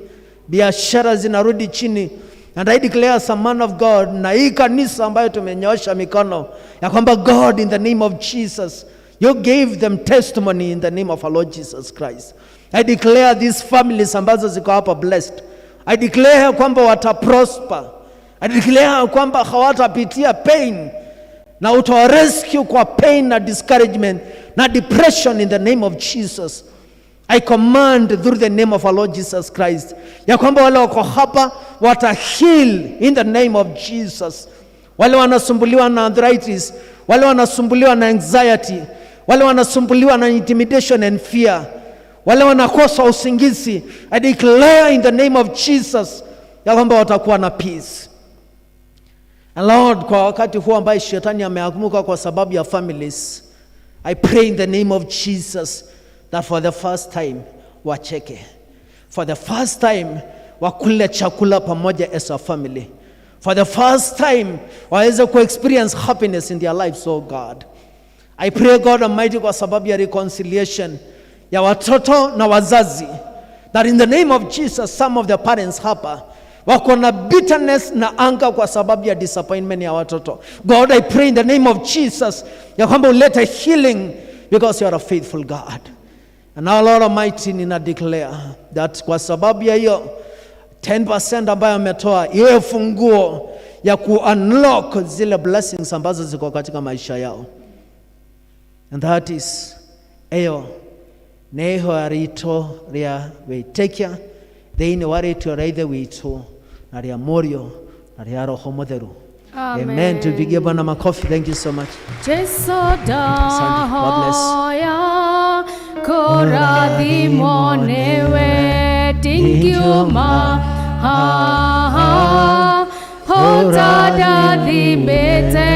biashara zinarudi chini. And I declare as a man of God, na hii kanisa ambayo tumenyosha mikono ya kwamba God, in the name of Jesus, you gave them testimony in the name of our Lord Jesus Christ. I declare these families ambazo ziko hapa blessed. I declare kwamba wata prosper. I declare kwamba hawatapitia pain na utawa rescue kwa pain na discouragement na depression in the name of Jesus. I command through the name of our Lord Jesus Christ ya kwamba wale wako hapa wata heal in the name of Jesus. Wale wanasumbuliwa na arthritis, wale wanasumbuliwa na anxiety, wale wanasumbuliwa na intimidation and fear, wale wanakosa usingizi, I declare in the name of Jesus ya kwamba watakuwa na peace. And Lord, kwa wakati huu ambaye shetani ameamuka kwa sababu ya families, I pray in the name of Jesus that for the first time wacheke. For the first time wakule chakula pamoja as a family. For the first time waweze ku experience happiness in their lives, oh God. I pray, God Almighty, kwa sababu ya reconciliation ya watoto na wazazi, that in the name of Jesus, some of the parents hapa wako na bitterness na anger kwa sababu ya disappointment ya watoto. God, I pray in the name of Jesus ya kwamba ulete healing because you are a faithful God. And now, Lord Almighty, nina declare that kwa sababu ya hiyo 10% ambayo ametoa iwe funguo ya ku unlock zile blessings ambazo ziko katika maisha yao. And that is eyo nĩ ihoya ritũ rĩa wĩtĩkia thĩinĩ wa rĩtwa rĩa Ithe witũ na rĩa Mũriũ na rĩa Roho Mũtheru. Amen. Amen. Tupigie Bwana makofi. Thank you so much. Jesu Asante. God bless. ndahoya kũrathimwo nĩwe ndingiuma haha ũtandathimĩte.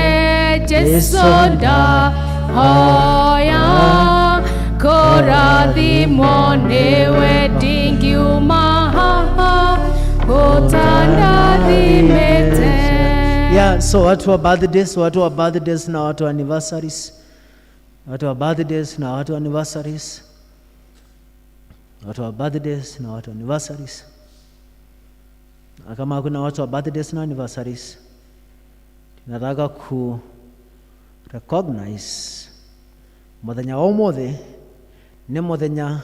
Jesu ndahoya kũrathimwo nĩwe ndingiuma haha ũtandathimĩte. Yeah, So watu wa birthdays, watu wa birthdays na watu wa anniversaries, watu wa birthdays na watu wa anniversaries, watu wa birthdays na watu wa anniversaries. Na kama hakuna watu wa birthdays na anniversaries, tunataka ku recognize muthenya wa umuthi ni muthenya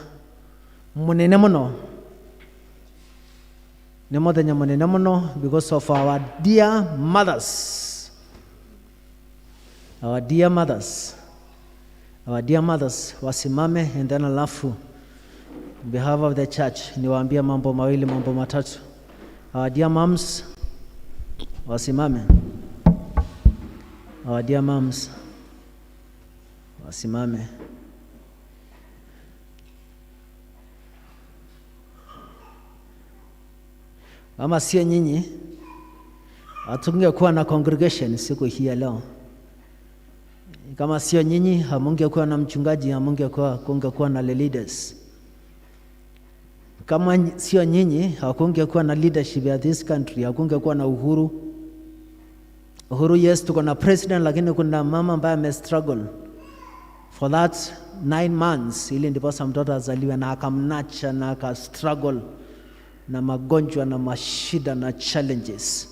munene muno, ni muthenya munene muno because of our dear mothers, our dear mothers, our dear mothers wasimame, and then alafu on behalf of the church niwaambie mambo mawili mambo matatu. Our dear moms wasimame, our dear moms wasimame. Kama sio nyinyi hatungekuwa na congregation siku hii ya leo. Kama sio nyinyi hamungekuwa na mchungaji, hamungekuwa, kungekuwa na leaders. Kama sio nyinyi hakungekuwa na leadership ya this country, hakungekuwa na uhuru. Uhuru, yes, tuko na president, lakini kuna mama ambaye ame struggle for that 9 months ili ndiposa mtoto azaliwe, na akamnacha na aka struggle na magonjwa na mashida na challenges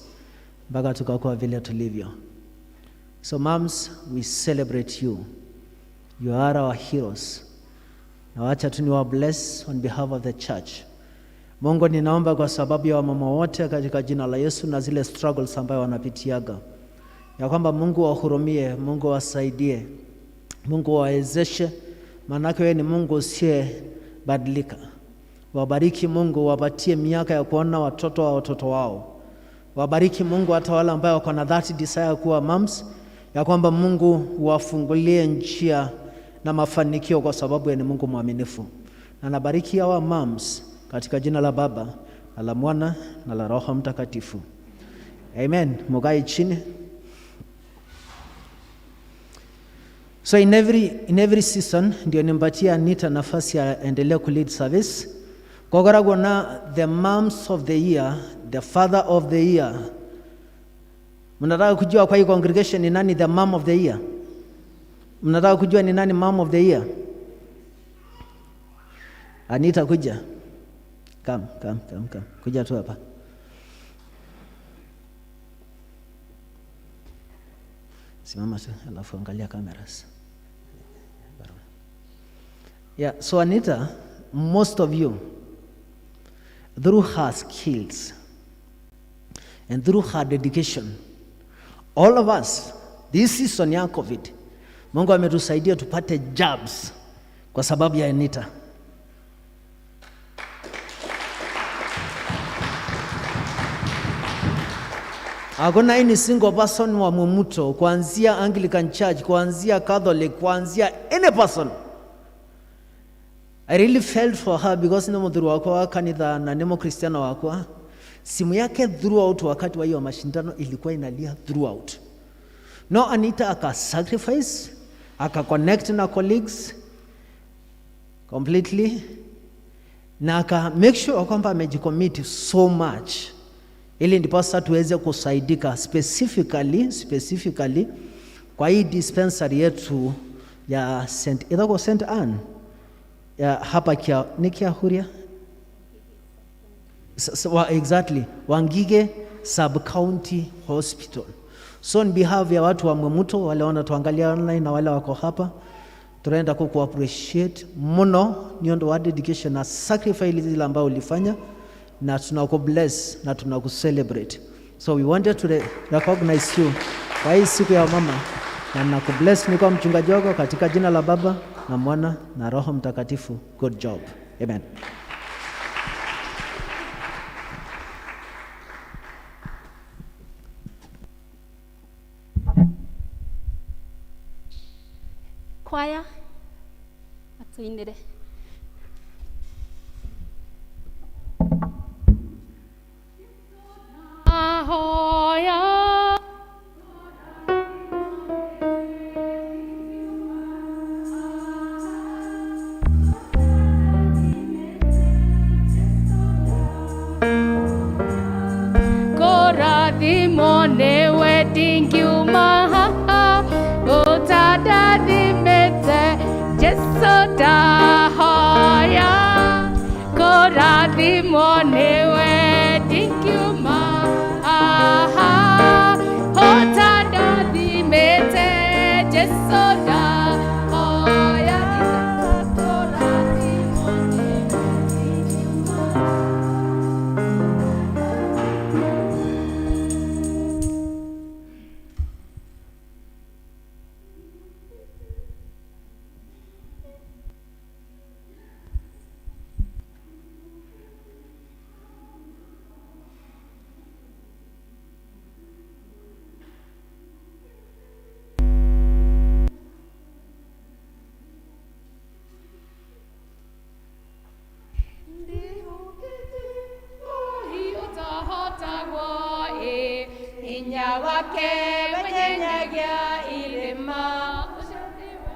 mpaka tukakuwa vile tulivyo. So moms, we celebrate you. You are our heroes. Na wacha tu niwa bless on behalf of the church. Mungu, ninaomba kwa sababu ya wamama wote katika jina la Yesu na zile struggles ambayo wanapitiaga, ya kwamba Mungu wahurumie, Mungu wasaidie, Mungu wawezeshe, maanake wewe ni Mungu usiyebadilika. Wabariki Mungu, wapatie miaka ya kuona watoto wa watoto wao. Wabariki Mungu hata wale ambao wako na that desire kuwa moms, ya kwamba Mungu wafungulie njia na mafanikio, kwa sababu yeye ni Mungu mwaminifu. Na nabariki hawa moms katika jina la Baba na la Mwana na la Roho Mtakatifu. Amen. Mukae chini. So in every season ndio nimpatie Anita nafasi aendelee ku lead service. Kokoragwo na the moms of the year, the father of the year. Mnataka kujua kwa hii congregation ni nani the mom of the year? Mnataka kujua ni nani mom of the year? Anita, kuja. Come, come, come, come. Kuja tu hapa. Simama tu, alafu angalia cameras. Yeah, so Anita, most of you, through her skills and through her dedication, all of us, this season ya COVID, Mungu ametusaidia tupate jobs kwa sababu ya Anita. Hakuna any single person wa Mwimuto, kuanzia Anglican Church, kuanzia Catholic, kuanzia any person. I really felt for her because ni muthuri wakwa wa kanitha na ni mkristiano wakwa. Simu yake throughout wakati wa hiyo mashindano ilikuwa inalia throughout. No, Anita aka sacrifice, aka connect na colleagues completely, na aka make sure kwamba amejicommit so much ili ndiposa tuweze kusaidika specifically kwa hii dispensary yetu ya Saint, ithagwo Saint Anne ya hapa kia, ni Kiahuria? Exactly, Wangige Sub-County Hospital. So on behalf ya watu wa Mwimuto wale wanatuangalia online na wale wako hapa, tunaenda ku appreciate muno ni undu wa dedication na sacrifice zile ambao ulifanya, na tunaku bless na tunaku celebrate. So we wanted to recognize you kwa hii siku ya mama, na naku bless ni kwa mchungaji wako katika jina la Baba na Mwana na Roho Mtakatifu. Good job. Amen. Kwaya atuinire. Ahoya. Korathimo nĩwe ndingĩaga. Harĩwe ndingiuma haha ũtandathimĩte Jesũ, ndahoya kũrathimwo. Hihi ũtahotagwo ĩ hinya wake wenyenyagia irĩma. Ũcio nĩwe.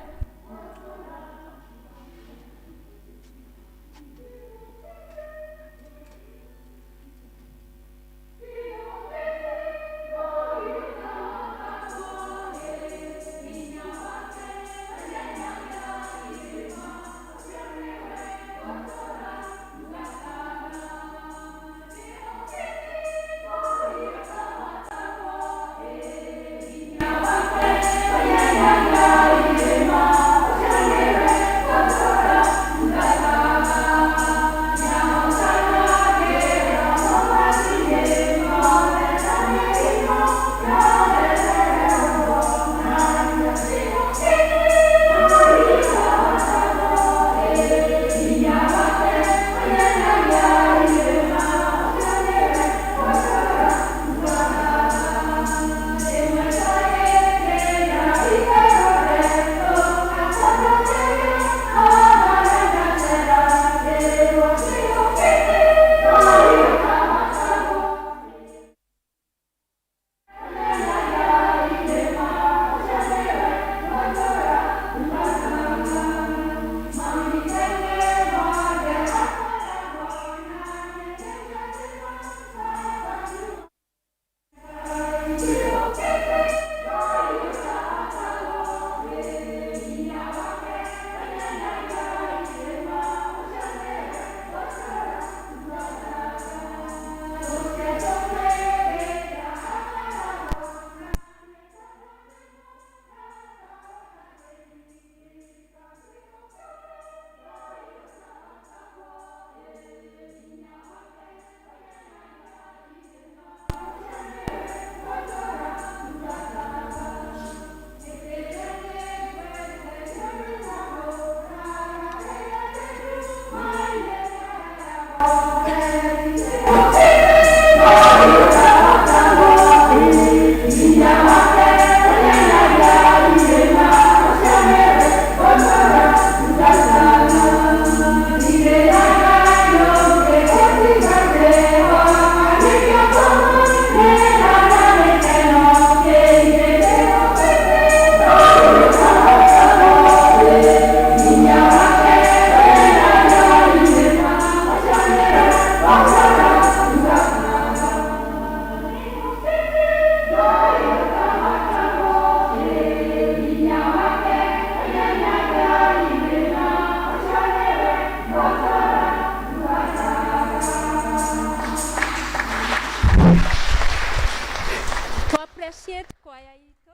To appreciate kwaya itũ.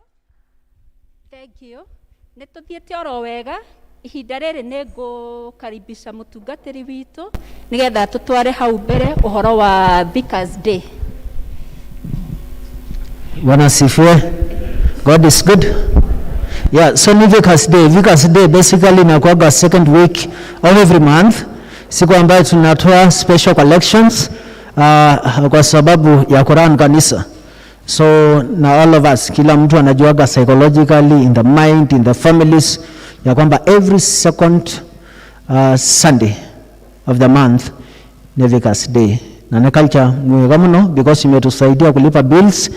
Thank you. Nĩ tũthiĩte oro wega. Ihinda rĩrĩ nĩ ngũkaribisha mũtungatĩri witũ nĩgetha tũtware hau mbere ũhoro wa Vicars Day. Bwana asifiwe. God is good. Yeah, so ni Vicars Day. Vicars Day basically inakuwaga second week of every month, siku ambayo tunatoa special collections kwa sababu ya kurun kanisa. So na all of us, kila mtu anajuaga psychologically in the mind, in the families, ya kwamba every second Sunday of the month ni Vicars Day, na ni culture mwega muno because imetusaidia kulipa bills,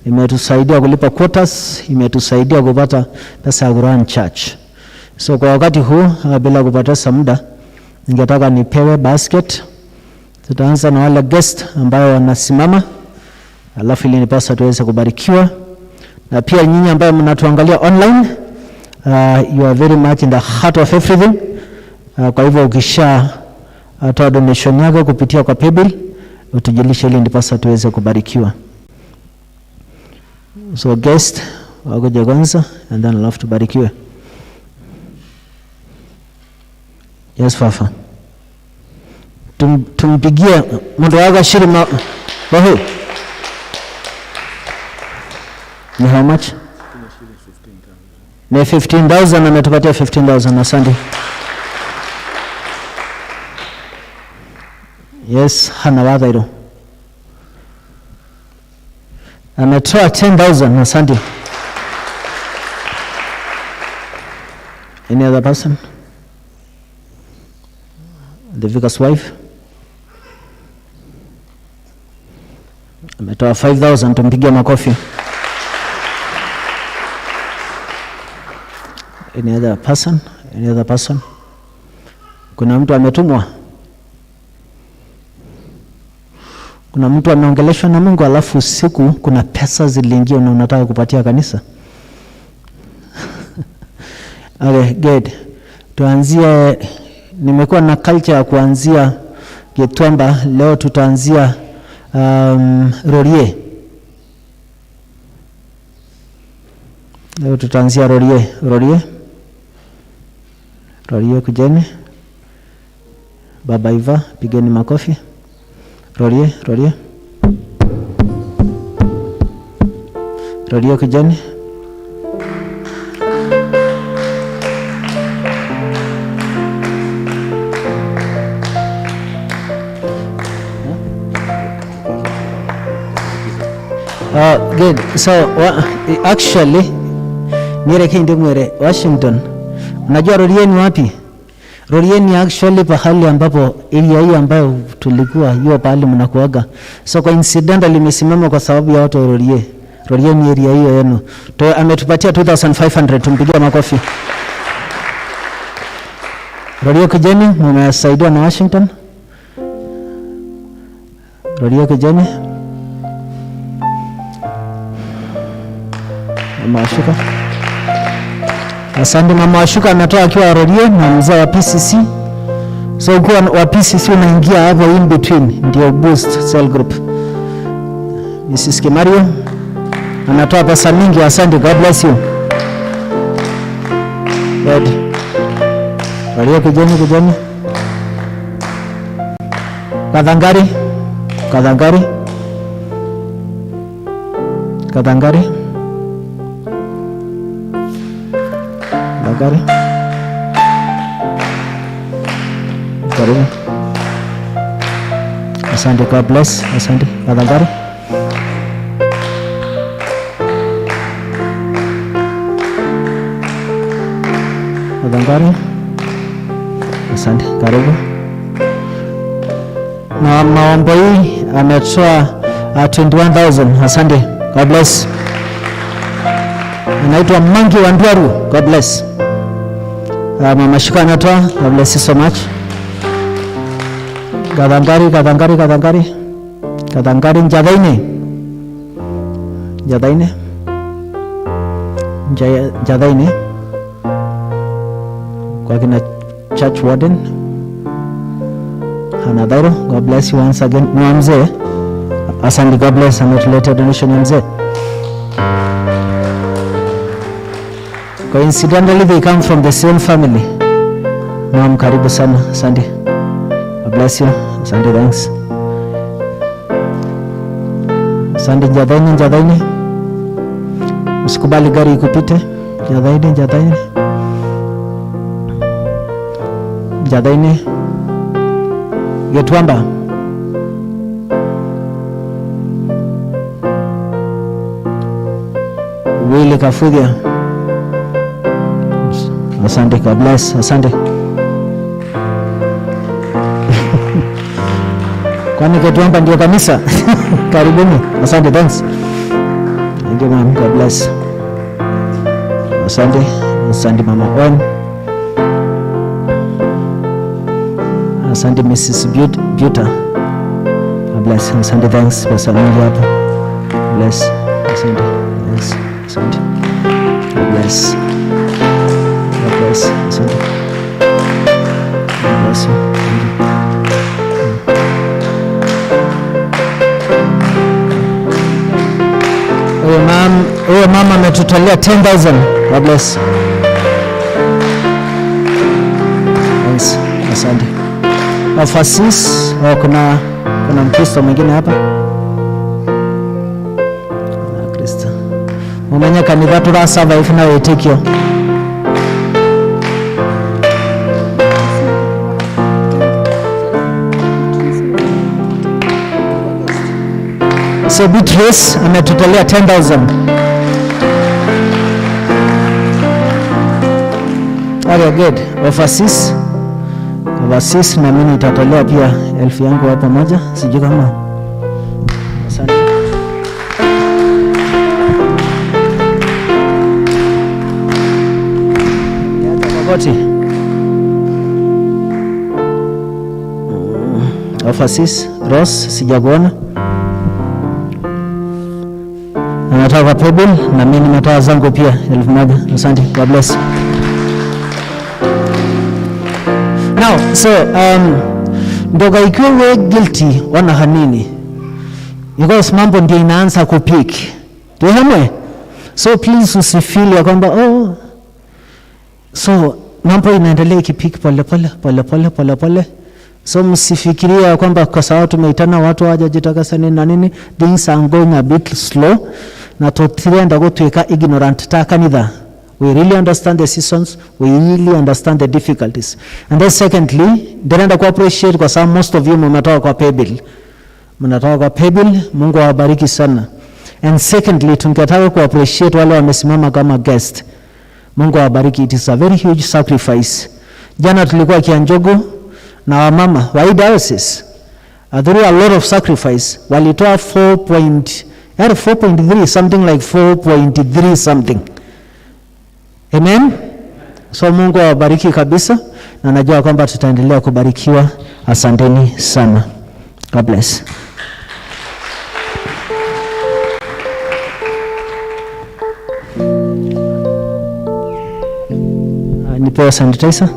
imetusaidia kulipa quotas, imetusaidia kupata pesa ya kurun church. So kwa wakati huu bila kupoteza muda, ningetaka nipewe basket. Tutaanza na wale guest ambayo wanasimama, alafu ili nipasa tuweze kubarikiwa, na pia nyinyi ambayo mnatuangalia online, you are very much in the heart of everything. Kwa hivyo ukisha toa donation yako kupitia kwa paybill Utujulishe ili ndiposa tuweze kubarikiwa. So guest wakuje kwanza and then alafu tubarikiwe. Yes, Fafa. Tumpigie mundu waga shiri bahu. Ni how much? Ni 15,000, ametupatia 15,000, asante. Yes, Hana Wathairo. Ametoa 10,000, asante. Any other person? The vicar's wife? Ametoa 5,000, tumpigie makofi. Any other person? Any other person? Kuna mtu ametumwa? Kuna mtu ameongeleshwa na Mungu alafu usiku kuna pesa ziliingia na unataka kupatia kanisa? Okay, good. Tuanzie, nimekuwa na culture ya kuanzia Gitwamba, leo tutaanzia Rorie. Leo tutaanzia Rorie. Rorie. Rorie kujeni. Baba Iva, pigeni makofi. Rorie, Rorie. Rorie kujeni. Good. So, actually, nireke ndimwere Washington. Unajua Rorie ni wapi? Rorie ni actually pahali ambapo area hii ambayo tulikuwa hiyo pahali mnakuaga. So coincidentally imesimama kwa sababu ya watu wa Rorie. Rorie ni area hiyo yenu. Ametupatia 2500, tumpigie makofi. Rorie kujeni, mmesaidiwa na Washington. Rorie kujeni. Mama Washuka. Asante Mama Washuka ametoa akiwa Rorie na mzee wa PCC. So ukiwa wa PCC unaingia hapo in between ndio boost cell group. Mrs. Kimario anatoa pesa mingi, asante, God bless you. Good. Rorie kujeni, kujeni. Kathangari. Kathangari. Kathangari. Kathangari. Karibu. Asante, God bless. Asante. Kathangari. Kathangari. Asante, karibu. Na maombo hii ametoa 21,000. Asante. God bless. Anaitwa Mangi wa Ndwaru. God bless. Mama Shuka anatoa. God bless you so much. Kathangari, Kathangari, Kathangari. Kathangari Njathaini. Njathaini. Njathaini. Kwa kina Church Warden. Hana Dairo, God bless you once again. Ni mzee. Asante, God bless. Ametuletea donation ya mzee. Coincidentally, they come from the same family. Mom, karibu sana. Asante. God bless you. Asante, thanks. Asante, Njathaini, Njathaini. Usikubali gari ikupite. Njathaini, Njathaini. Njathaini. Gitwamba. Willy Kafugia. Asante, God bless. Asante. Kwani Gitwamba ndio kanisa? Karibuni. Asante, thanks. Thank you, ma'am. God bless. Asante. Asante, Mama Owen. Asante, Mrs. Buta. God bless. Asante, thanks. Pesa mingi hapo. Bless. Asante. Thanks. Asante. God bless. God bless. Asante. God bless you. ametutolea 10,000. God bless. Thanks. Asante. Overseas, oh, kuna Mkristo mwingine hapa. Kuna Kristo. Mumenye kanitha tura survive na wĩtĩkio. So Beatrice ametutolea 10,000. Okay, good. Overseas. Overseas na mimi nitatolea pia 1,000 yangu hapo moja. Sijui kama. Asante. Magoti. Overseas, Rose, sijakuona. Anatoka kwa paybill na mimi nimetoa zangu pia 1,000. Asante. God bless. Now, so ndoga ikiwa we guilty ona hanini, because mambo ndio inaanza kupick. Tuhamwe. So please usifeel ya kwamba oh, so mambo inaendelea ikipick pole pole pole pole pole pole. So msifikiria kwamba kwa sababu tumeitana watu hawajajitakasa nini na nini, things are going a bit slow, na tutirenda gutwika ignorant ta kanitha. We really understand the seasons, we really understand the difficulties. And then secondly, ndirenda ku appreciate kwa sababu most of you mmetoka kwa paybill. Mnatoka kwa paybill, Mungu awabariki sana. And secondly, tungetaka ku appreciate wale wamesimama kama guest. Mungu awabariki, it is a very huge sacrifice. Jana tulikuwa Kianjogu na wamama wa hii diocese. Through a lot of sacrifice, walitoa 4 point, 4.3 something, like 4.3 something. Amen. So Mungu awabariki kabisa na najua kwamba tutaendelea kubarikiwa. Asanteni sana. God bless. Nipewe sanitizer.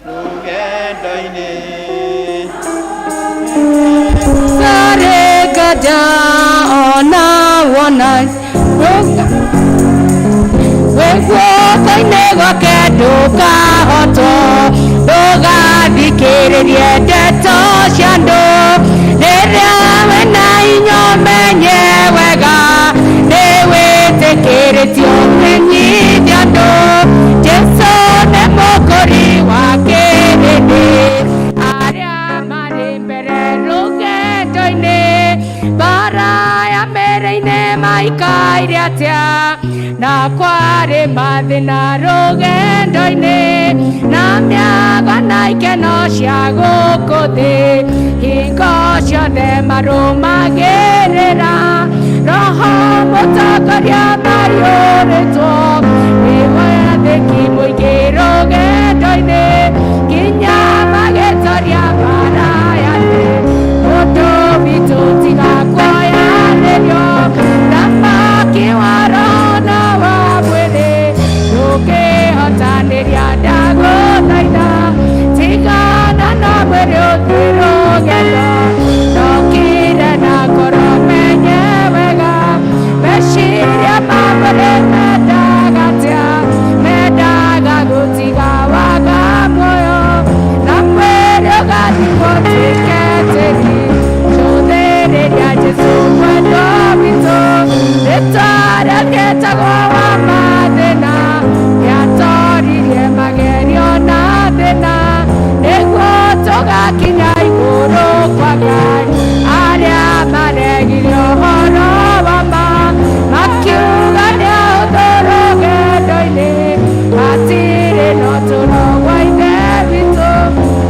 Rũgendo-inĩ. Saregada ona wona wĩguoko-inĩ gwake ndũkahotwo, ndũgathikĩrĩrie ndeto cia andũ. Rĩrĩa wĩna hinya ũmenye wega nĩ wĩtĩkĩrĩtio kũmenyithia andũ Jesũ nĩ mũkũri wa kĩrĩndĩ. Arĩa marĩ mbere rũgendo-inĩ, mbara ya mbere-inĩ maikaire atĩa? Na kwarĩ mathĩna rũgendo-inĩ, na mĩago na ikeno cia gũkũ thĩ, hingo ciothe marũmagĩrĩra roho mũtongoria maiyũrĩtwo nĩ wathĩki mũingĩ rũgendo-inĩ nginya magĩtoria mbara ya thĩ. Mũndũ witũ tiga kuoyanĩrio thamaki wa roho na wa mwĩrĩ, ndũngĩhotanĩria, ndagũthaitha tigana na mwĩrĩ ũthiĩ rũgendo. Ndokire na ngoro menye wega meciria ma mwĩrĩ mendaga atĩa, mendaga gũtiga waga muoyo na mwĩrĩ ũgathikwo ũtuĩke tĩri. Cũthĩrĩria Jesũ mwendwa witũ, rĩtwa rĩake wa mathĩna, nĩatoririe magerio na thĩna nĩguo tũgakinya igũrũ kwa Ngai. Arĩa maregire ũhoro wa ma makiuga nĩ ahũthũ rũgendo-inĩ, matirĩ na ũtũũro wa Ithe witũ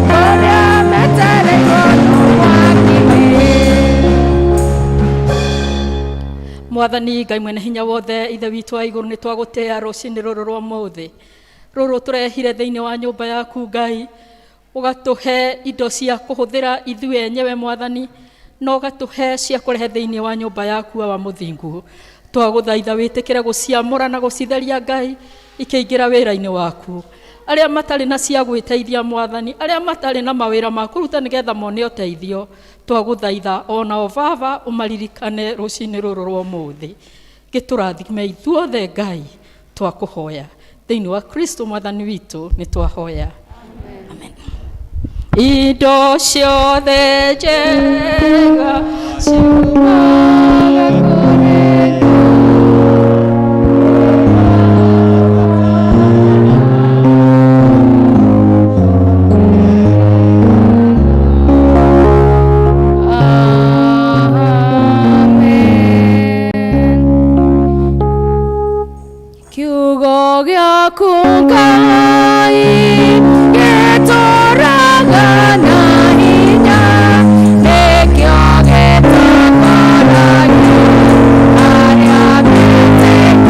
kũrĩa metereirwo no mwaki-inĩ. Mwathani Ngai mwene hinya wothe, Ithe witũ wa igũrũ, nĩ twagũtĩa rũcinĩ rũrũ rwa mũthĩ rũrũ tũrehire thĩinĩ wa nyũmba yaku. Ngai Ũgatũhe indo cia kũhũthĩra ithuĩ enyewe Mwathani, na ũgatũhe cia kũrehe thĩinĩ wa nyũmba yaku Awa mũthingu. Twagũthaitha wĩtĩkĩre gũciamũra na gũcitheria Ngai ikĩingĩra wĩra-inĩ waku. Arĩa matarĩ na cia gwĩteithia Mwathani, arĩa matarĩ na mawĩra ma kũruta nĩgetha mone ũteithio, twagũthaitha onao Baba ũmaririkane rũcinĩ rũrũ rwa ũmũthĩ. Gĩtũrathime ithuothe Ngai, twakũhoya thĩinĩ wa Kristo Mwathani witũ nĩ twahoya. Amen. Indo ciothe njega ciumaga kũrĩ Kiugo gĩaku Ngai gĩtũũraga na hinya, nĩkĩo gĩtongoragia arĩa metĩkĩtie.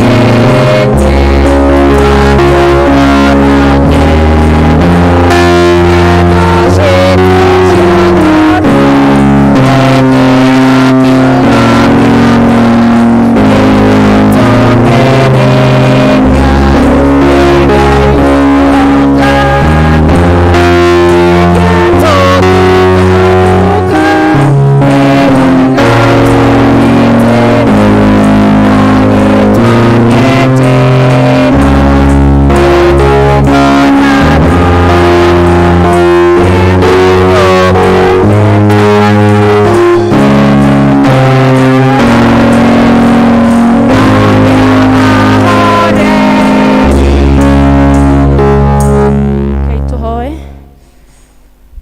Ngai tũhoe.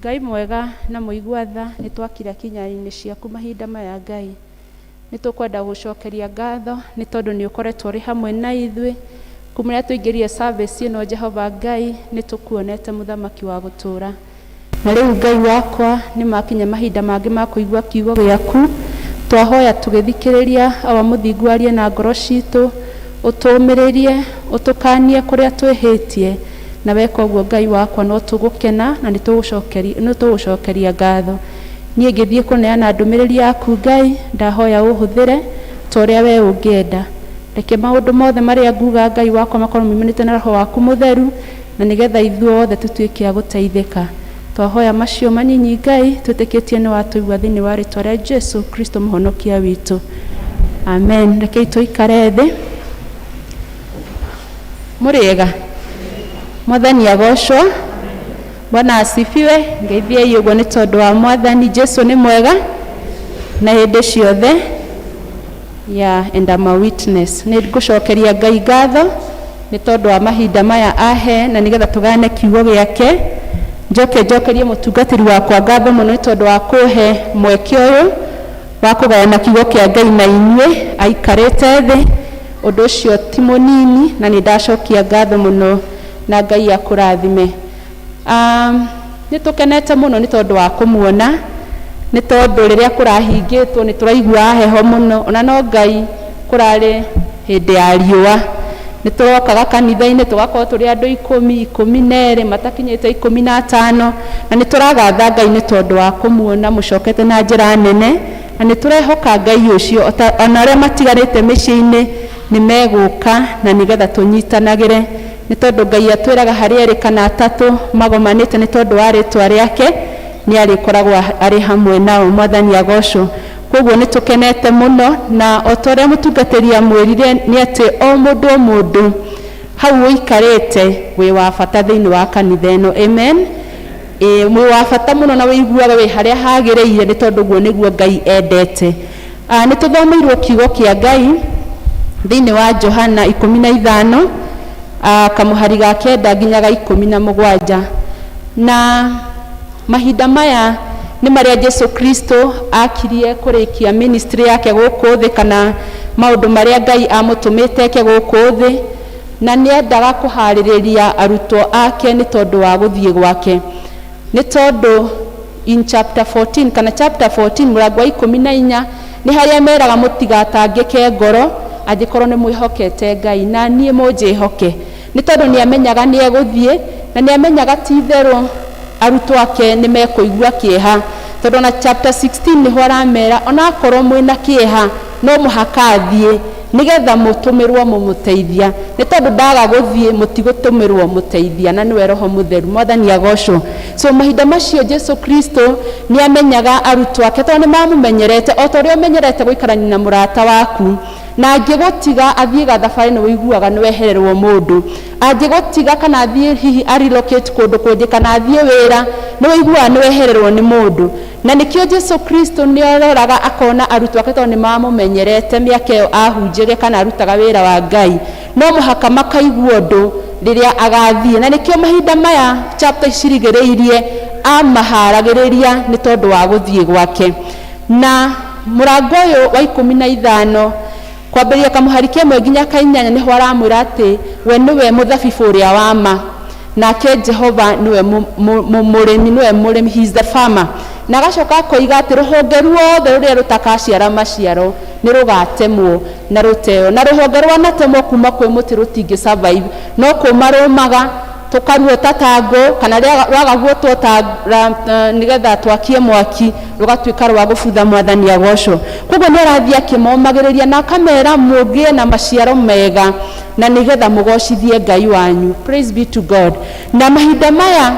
Ngai mwega na mũigua tha, nĩ twakira kinya-inĩ ciaku mahinda maya Ngai. Nĩ tũkwenda gũcokeria ngatho nĩ tondũ nĩ ũkoretwo ũrĩ hamwe na ithuĩ kuma rĩrĩa tũingĩrire service ĩno. Jehova Ngai, nĩ tũkuonete mũthamaki wa gũtũũra. Na rĩu Ngai wakwa, nĩ makinya mahinda mangĩ ma kũigua kiugo gĩaku. Twahoya tũgĩthikĩrĩria, Awa mũthingu, arie na ngoro citũ, ũtũũmĩrĩrie, ũtũkanie kũrĩa twĩhĩtie, na weka ũguo Ngai wakwa no tũgũkena na nĩ tũgũcokeria ngatho. Niĩ ngĩthiĩ kũneana ndũmĩrĩri yaku Ngai, ndahoya ũhũthĩre ta ũrĩa we ũngĩenda. Reke maũndũ mothe marĩa nguga Ngai wakwa makorwo maumanĩte na Roho waku mũtheru, na nĩgetha ithuothe tũtuĩke a gũteithĩka. Twahoya macio manyinyi Ngai, twĩtĩkĩtie nĩ watũigua thĩinĩ wa rĩtwa rĩa Jesu Kristo mũhonokia witũ. Amen. Rekei tũikare thĩ. Mũrĩega? Mwathani agocwo. Bwana asifiwe. Ngeithiei ũguo nĩ tondũ wa Mwathani. Jesu nĩ mwega na hĩndĩ ciothe. Yeah, and I'm a witness. Nĩ ngũcokeria Ngai ngatho nĩ tondũ wa mahinda maya ahe na nĩgetha tũgayane kiugo gĩake. Njoke njokerie mũtungatĩri wakwa ngatho mũno nĩ tondũ wa kũhe mweke ũyũ wa kũgayana kiugo kĩa Ngai na inyuĩ aikarĩte thĩ. Ũndũ ũcio ti mũnini na nĩ ndacokia ngatho mũno na Ngai akũrathime. Nĩ tũkenete mũno nĩ tondũ wa kũmuona, nĩ tondũ rĩrĩa kũrahingĩtwo nĩ tũraiguaga heho mũno, ona no Ngai kũrarĩ hĩndĩ ya riũa. Nĩ tũrokaga kanitha-inĩ tũgakorwo tũrĩ andũ 10, 12, matakinyĩte 15, na nĩ tũragatha Ngai nĩ tondũ wa kũmuona mũcokete na njĩra nene, na nĩ tũrehoka Ngai ũcio ona arĩa matigarĩte mĩciĩ-inĩ nĩ megũka na nĩgetha tũnyitanagĩre, nĩ tondũ Ngai atwĩraga harĩa erĩ kana atatũ magomanĩte nĩ tondũ wa rĩtwa rĩake nĩ arĩkoragwo arĩ hamwe nao. Mwathani agocwo. Koguo nĩ tũkenete mũno, na o ta ũrĩa mũtungatĩri amwĩrire nĩ atĩ o mũndũ o mũndũ hau ũikarĩte wĩ wa bata thĩinĩ wa kanitha ĩno. Amen. Ĩĩ, wĩ wa bata mũno na wĩiguaga wĩ harĩa hagĩrĩire nĩ tondũ ũguo nĩguo Ngai endete. Nĩ tũthomeirwo kiugo kĩa Ngai thĩinĩ wa Johana 15, kamũhari ga 9 nginya ga 17. Na mahinda maya nĩ marĩa Jesu Kristo akirie kũrĩkia ministry yake gũkũ thĩ, kana maũndũ marĩa Ngai amũtũmĩte eke gũkũ thĩ, na nĩ endaga kũharĩrĩria arutwo ake nĩ tondũ wa gũthiĩ gwake. Nĩ tondũ in chapter 14 kana chapter 14 mũrango wa 14 nĩ harĩa meraga mũtigatangĩke ngoro angĩkorwo nĩ mwĩhokete Ngai, na niĩ mũnjĩhoke. Nĩ tondũ nĩ amenyaga nĩ egũthiĩ, na nĩ amenyaga ti itherũ Arutwo ake nĩ mekũigua kĩeha, tondũ ona chapter 16 nĩho aramera onakorwo mwĩna kĩeha no mũhaka athiĩ nĩgetha mũtũmĩrwo mũmũteithia, nĩ tondũ ndaga gũthiĩ mũtigũtũmĩrwo mũteithia, na nĩwe Roho Mũtheru. Mwathani agocwo. So mahinda macio Jesu Kristo nĩ amenyaga arutwo ake, tondũ nĩ mamũmenyerete o ta ũrĩa ũmenyerete gũikarania na mũrata waku, na angĩgũtiga athiĩ gathabarĩ nĩ ũiguaga nĩ wehererwo mũndũ. Angĩgũtiga kana athiĩ hihi a relocate kũndũ kũngĩ kana athiĩ wĩra, nĩ ũiguaga nĩ wehererwo nĩ mũndũ. Na nĩkĩo Jesu Kristo nĩ aroraga akona arutwo ake, tondũ nĩ mamũmenyerete mĩaka ĩyo ahunjagia kana arutaga wĩra wa Ngai, no mũhaka makaigua ũndũ rĩrĩa agathiĩ. Na nĩkĩo mahinda maya chapter cirigĩrĩirie amaharagĩrĩria nĩ tondũ wa gũthiĩ gwake. Na mũrango ũyũ wa 15 kwambĩrĩria kamũhari kĩmwe nginya ka 8 nĩho aramwĩra atĩ we nĩwe mũthabibũ ũrĩa wa ma, nake Jehova nĩwe mũrĩmi, nĩwe mũrĩmi, he is the farmer. Na agacoka akoiga atĩ rũhonge ruothe rũrĩa rũtakaciara maciaro nĩ rũgatemwo na rũteo, na rũhonge rwanatemwo kuma kwĩ mũtĩ rũtingĩ survive, no kũma rũmaga tũkaruota ta ngũ, kana rwaga guotwo ta nĩgetha twakie mwaki rũgatuĩka rwa gũbutha. Mwathani agocwo. Koguo nĩ arathiĩ akĩmomagĩrĩria na akamera mũgĩe na maciaro mega na nĩgetha mũgocithie Ngai wanyu. Praise be to God. Na mahinda maya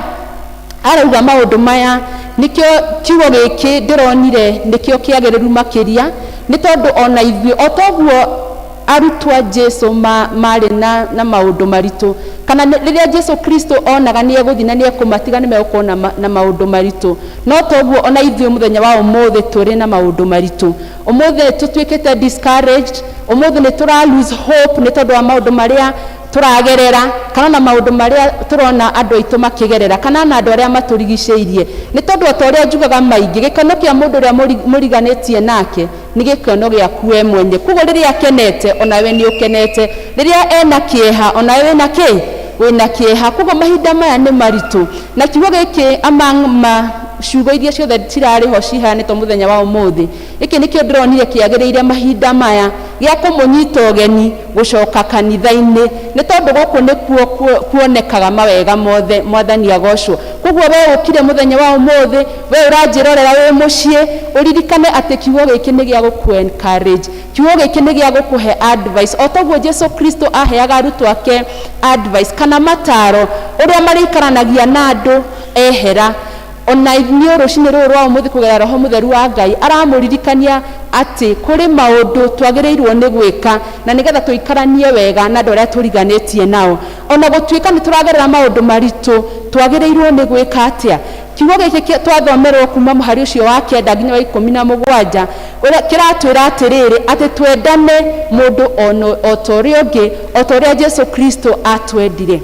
arauga maũndũ maya, nĩkĩo kiugo gĩkĩ ndĩronire nĩkĩo kĩagĩrĩru makĩria, nĩ tondũ ona ithuĩ o toguo arutwo a Jesu marĩ na maũndũ maritũ, kana rĩrĩa Jesu Kristo onaga nĩ egũthiĩ na nĩ ekũmatiga nĩ megũkorwo na maũndũ maritũ, no toguo ona ithuĩ mũthenya wa ũmũthĩ tũrĩ na maũndũ maritũ. Ũmũthĩ tũtuĩkĩte discouraged, ũmũthĩ nĩ tũra lose hope nĩ tondũ wa maũndũ marĩa tũragerera, kana na maũndũ marĩa tũrona andũ aitũ makĩgerera, kana na andũ arĩa matũrigicĩirie. Nĩ tondũ o ta ũrĩa njugaga maingĩ, gĩkeno kĩa mũndũ ũrĩa mũriganĩtie nake nĩ gĩkeno gĩaku we mwenye. Koguo rĩrĩa akenete onawe nĩ ũkenete, rĩrĩa ena kĩeha onawe wĩna kĩ wĩna kĩeha. Koguo mahinda maya nĩ maritũ, na kiugo gĩkĩ among ma ciugo iria ciothe cirarĩ ho ciheanĩtwo mũthenya wa ũmũthĩ, gĩkĩ nĩkĩo ndĩronire kĩagĩrĩire mahinda maya gĩa kũmũnyita ũgeni gũcoka kanitha-inĩ, nĩ tondũ gũkũ nĩkuo kuonekaga mawega mothe. Mwathani agocwo. Koguo we ũkire mũthenya wa ũmũthĩ, we ũranjĩrorera wĩ mũciĩ, ũririkane atĩ kiugo gĩkĩ nĩ gĩa gũkũ encourage, kiugo gĩkĩ nĩ gĩa gũkũhe advice, o toguo Jesu Kristo aheaga arutwo ake advice kana mataro ũrĩa marĩikaranagia na andũ ehera. Ona inyuĩ rũcinĩ rũrũ rwa ũmũthĩ kũgerera Roho Mũtheru wa Ngai aramũririkania atĩ kũrĩ maũndũ twagĩrĩirwo nĩ gwĩka na nĩgetha tũikaranie wega na andũ arĩa tũriganĩtie nao. Ona gũtuĩka nĩ tũragerera maũndũ maritũ, twagĩrĩirwo nĩ gwĩka atĩa? Kiugo gĩkĩ twathomerwo kuma mũhari ũcio wa 9 nginya wa 17 ũrĩa kĩratwĩra atĩrĩrĩ, atĩ twendane mũndũ o ta ũrĩa ũngĩ, o ta ũrĩa Jesu Kristo atwendire.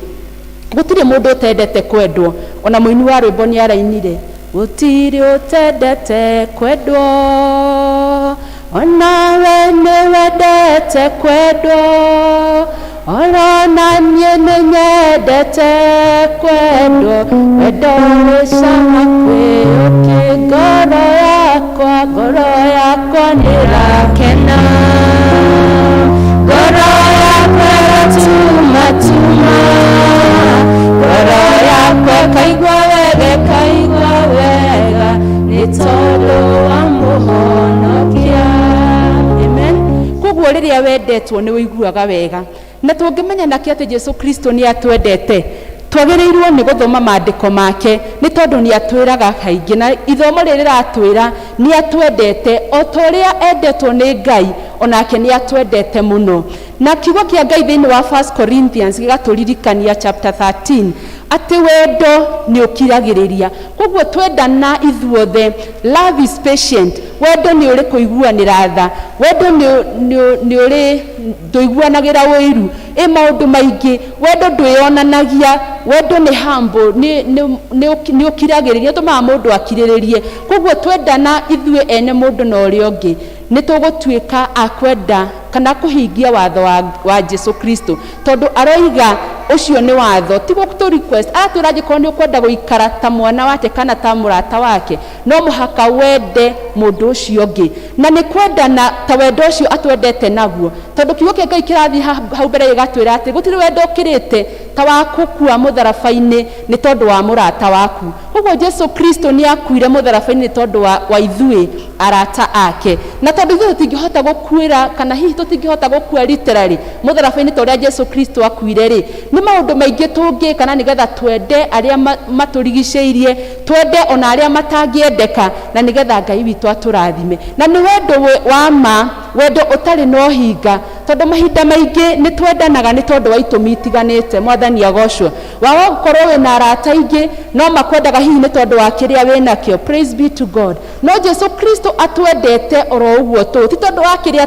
Gũtirĩ mũndũ ũtendete kwendwo. Ona mũini wa rwĩmbo nĩ arainire, gũtirĩ ũtendete kwendwo, onawe nĩ wendete kwendwo, orona niĩ nĩ nyendete kwendwo, wendo wĩ cama kwĩ ũkĩ, ngoro yakwa, ngoro yakwa nĩ ĩrakena, ngoro yakwa ĩratumatuma, ngoro yakwa ĩkaigua wega, ĩkaigua wega, nĩ tondũ wa mũhonokia. Amen. Koguo rĩrĩa wendetwo nĩ ũiguaga wega, na tũngĩmenya nakĩ atĩ Jesu Kristo nĩ atwendete, twagĩrĩirwo nĩ gũthoma maandĩko make, nĩ tondũ nĩ atwĩraga kaingĩ, na ithomo rĩrĩ rĩratwĩra nĩ atwendete o ta ũrĩa endetwo nĩ Ngai, onake nĩ atwendete mũno. Na kiugo kĩa Ngai thĩinĩ wa 1 Corinthians gĩgatũririkania chapter 13 atĩ wendo nĩ ũkiragĩrĩria. Koguo twendana ithuothe, love is patient, wendo nĩ ũrĩ kũiguanĩra tha, wendo nĩ ũrĩ ndũiguanagĩra ũiru, ĩ maũndũ maingĩ, wendo ndwĩonanagia, wendo nĩ humble, nĩ ũkiragĩrĩria, ũtũmaga mũndũ akirĩrĩrie. Koguo twendana ithuĩ ene mũndũ na ũrĩa ũngĩ, nĩ tũgũtuĩka a kwenda kana kũhingia watho wa Jesu Kristo, tondũ aroiga ũcio nĩ watho, ti gũtũ request, aratwĩra angĩkorwo nĩ ũkwenda gũikara ta mwana wake kana ta mũrata wake, no mũhaka wende mũndũ ũcio ũngĩ. Na nĩ kwendana ta wendo ũcio atwendete naguo, Tondũ kiugo kĩa Ngai kĩrathiĩ hau mbere gĩgatwĩra atĩ gũtirĩ wendo ũkĩrĩte ta wa gũkua mũtharaba-inĩ nĩ tondũ wa mũrata waku. Koguo Jesu Kristo nĩ akuire mũtharaba-inĩ nĩ tondũ wa ithuĩ arata ake. Na tondũ ithuĩ tũtingĩhota gũkuĩra, kana hihi tũtingĩhota gũkua literally mũtharaba-inĩ ta ũrĩa Jesu Kristo akuire rĩ, nĩ maũndũ maingĩ tũngĩka na nĩgetha twende arĩa matũrigicĩirie, twende ona arĩa matangĩendeka, na nĩgetha Ngai witũ atũrathime. Na nĩ wendo wa ma, wendo ũtarĩ na ũhinga, tondũ mahinda maingĩ nĩ twendanaga nĩ tondũ wa itũmi itiganĩte. Mwathani agocwo. Waga gũkorwo wĩna arata aingĩ, no makwendaga hihi nĩ tondũ wa kĩrĩa wĩnakĩo. Praise be to God. No Jesu Kristo atwendete oro ũguo tũĩ, ti tondũ wa kĩrĩa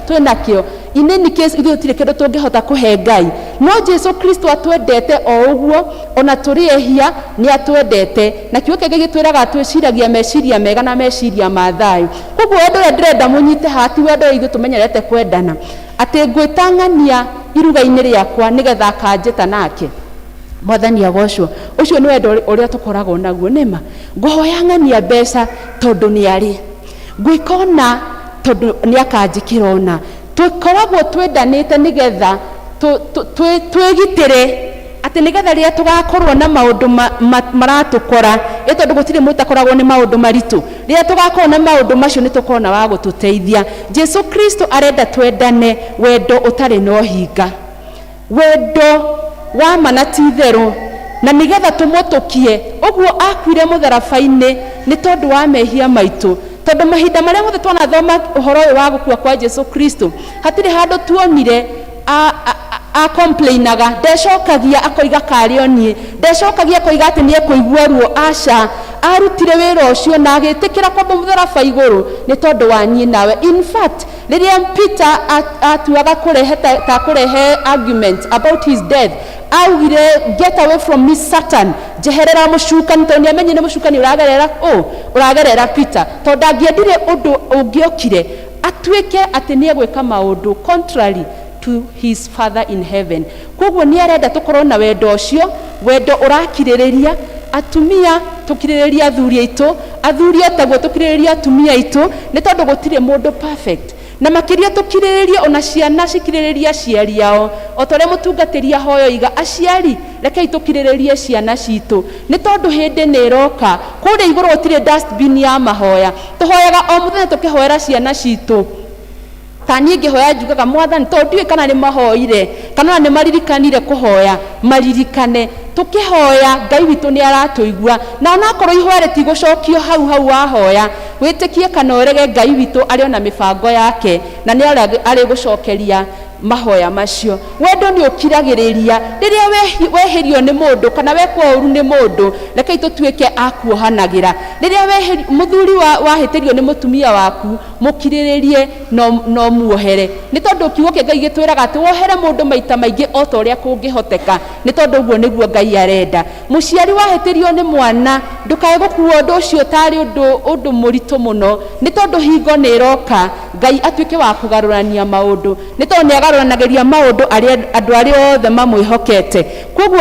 twĩnakĩo. In any case, ithuĩ tũtirĩ kĩndũ tũngĩhota kũhe Ngai. No Jesu Kristo atwendete o ũguo, ona tũrĩ ehia, nĩ atwendete. Na kiugo kĩa Ngai gĩtwĩraga twĩciragia meciria mega na meciria ma thayũ. Koguo wendo ũrĩa ndĩrenda mũnyite haha ti wendo ũrĩa ithuĩ tũmenyerete kwendana, atĩ ngwĩta ng'ania iruga-inĩ rĩakwa nĩgetha akanjĩta nake. Mwathani agocwo. Ũcio nĩ wendo ũrĩa tũkoragwo naguo, nĩma. Ngũhoya ng'ania mbeca tondũ nĩ arĩ. Ngwĩka ũna tondũ nĩ akanjĩkĩra ũna. Tũkoragwo twendanĩte nĩgetha twĩgitĩre, atĩ nĩgetha rĩrĩa tũgakorwo na maũndũ maratũkora, ĩ tondũ gũtirĩ mũndũ ũtakoragwo nĩ maũndũ maritũ, rĩrĩa tũgakorwo na maũndũ macio nĩ tũkona wa gũtũteithia. Jesu Kristo arenda twendane wendo ũtarĩ na ũhinga, wendo wa ma na ti itherũ, na nĩgetha tũmũtũkie. Ũguo akuire mũtharaba-inĩ nĩ tondũ wa mehia maitũ. Tondũ mahinda marĩa mothe twanathoma ũhoro ũyũ wa gũkua kwa Jesu Kristo, hatirĩ handũ tuonire a-complainaga, ndecokagia akoiga karĩ o niĩ, ndecokagia akoiga atĩ nĩ ekũigua ruo, aca. Arutire wĩra ũcio na agĩtĩkĩra kwamba mũtharaba igũrũ nĩ tondũ wa niĩ nawe. In fact, rĩrĩa Peter atuaga kũrehe ta kũrehe argument about his death, augire, get away from me Satan, njeherera mũcukani, tondũ nĩ amenyire mũcukani ũragerera ũ, ũragerera Peter, tondũ ndangĩendire ũndũ ũngĩokire atuĩke atĩ nĩ egwĩka maũndũ contrary to his father in heaven. Koguo nĩ arenda tũkorwo na wendo ũcio, wendo ũrakirĩrĩria. Atumia tũkirĩrĩria athuri aitũ, athuri o taguo tũkirĩrĩria atumia aitũ, nĩ tondũ gũtirĩ mũndũ perfect. Na makĩria tũkirĩrĩrie ona ciana cikirĩrĩrie aciari ao, o ta ũrĩa mũtungatĩri ahoya oiga, aciari rekei tũkirĩrĩrie ciana citũ, nĩ tondũ hĩndĩ nĩ ĩroka kũrĩa igũrũ gũtirĩ dustbin ya mahoya. Tũhoyaga o mũthenya tũkĩhoera ciana citũ. Ta niĩ ngĩhoya njugaga, Mwathani, tondũ ndiũĩ kana nĩ mahoire kana ona nĩ maririkanire kũhoya, maririkane. Tũkĩhoya Ngai witũ nĩ aratũigua, na onakorwo ihoya rĩtigũcokio hau hau wahoya, wĩtĩkie kana ũrege, Ngai witũ arĩ ona mĩbango yake na nĩ arĩgũcokeria mahoya macio. Wendo nĩ ũkiragĩrĩria. Rĩrĩa wehĩrio nĩ mũndũ kana wekwo ũru nĩ mũndũ, rekei tũtuĩke a kuohanagĩra. Rĩrĩa mũthuri wahĩtĩrio nĩ mũtumia waku, mũkirĩrĩrie no muohere, nĩ tondũ kiugo kĩa Ngai gĩtwĩraga atĩ wohere mũndũ maita maingĩ o ta ũrĩa kũngĩhoteka, nĩ tondũ ũguo nĩguo Ngai arenda. Mũciari wahĩtĩrio nĩ mwana, ndũkae gũkua ũndũ ũcio tarĩ ũndũ mũritũ mũno, nĩ tondũ hingo nĩ ĩroka Ngai atuĩke wa kũgarũrania maũndũ, nĩ tondũ nĩ agarũranagĩria maũndũ andũ arĩa othe mamwĩhokete. Koguo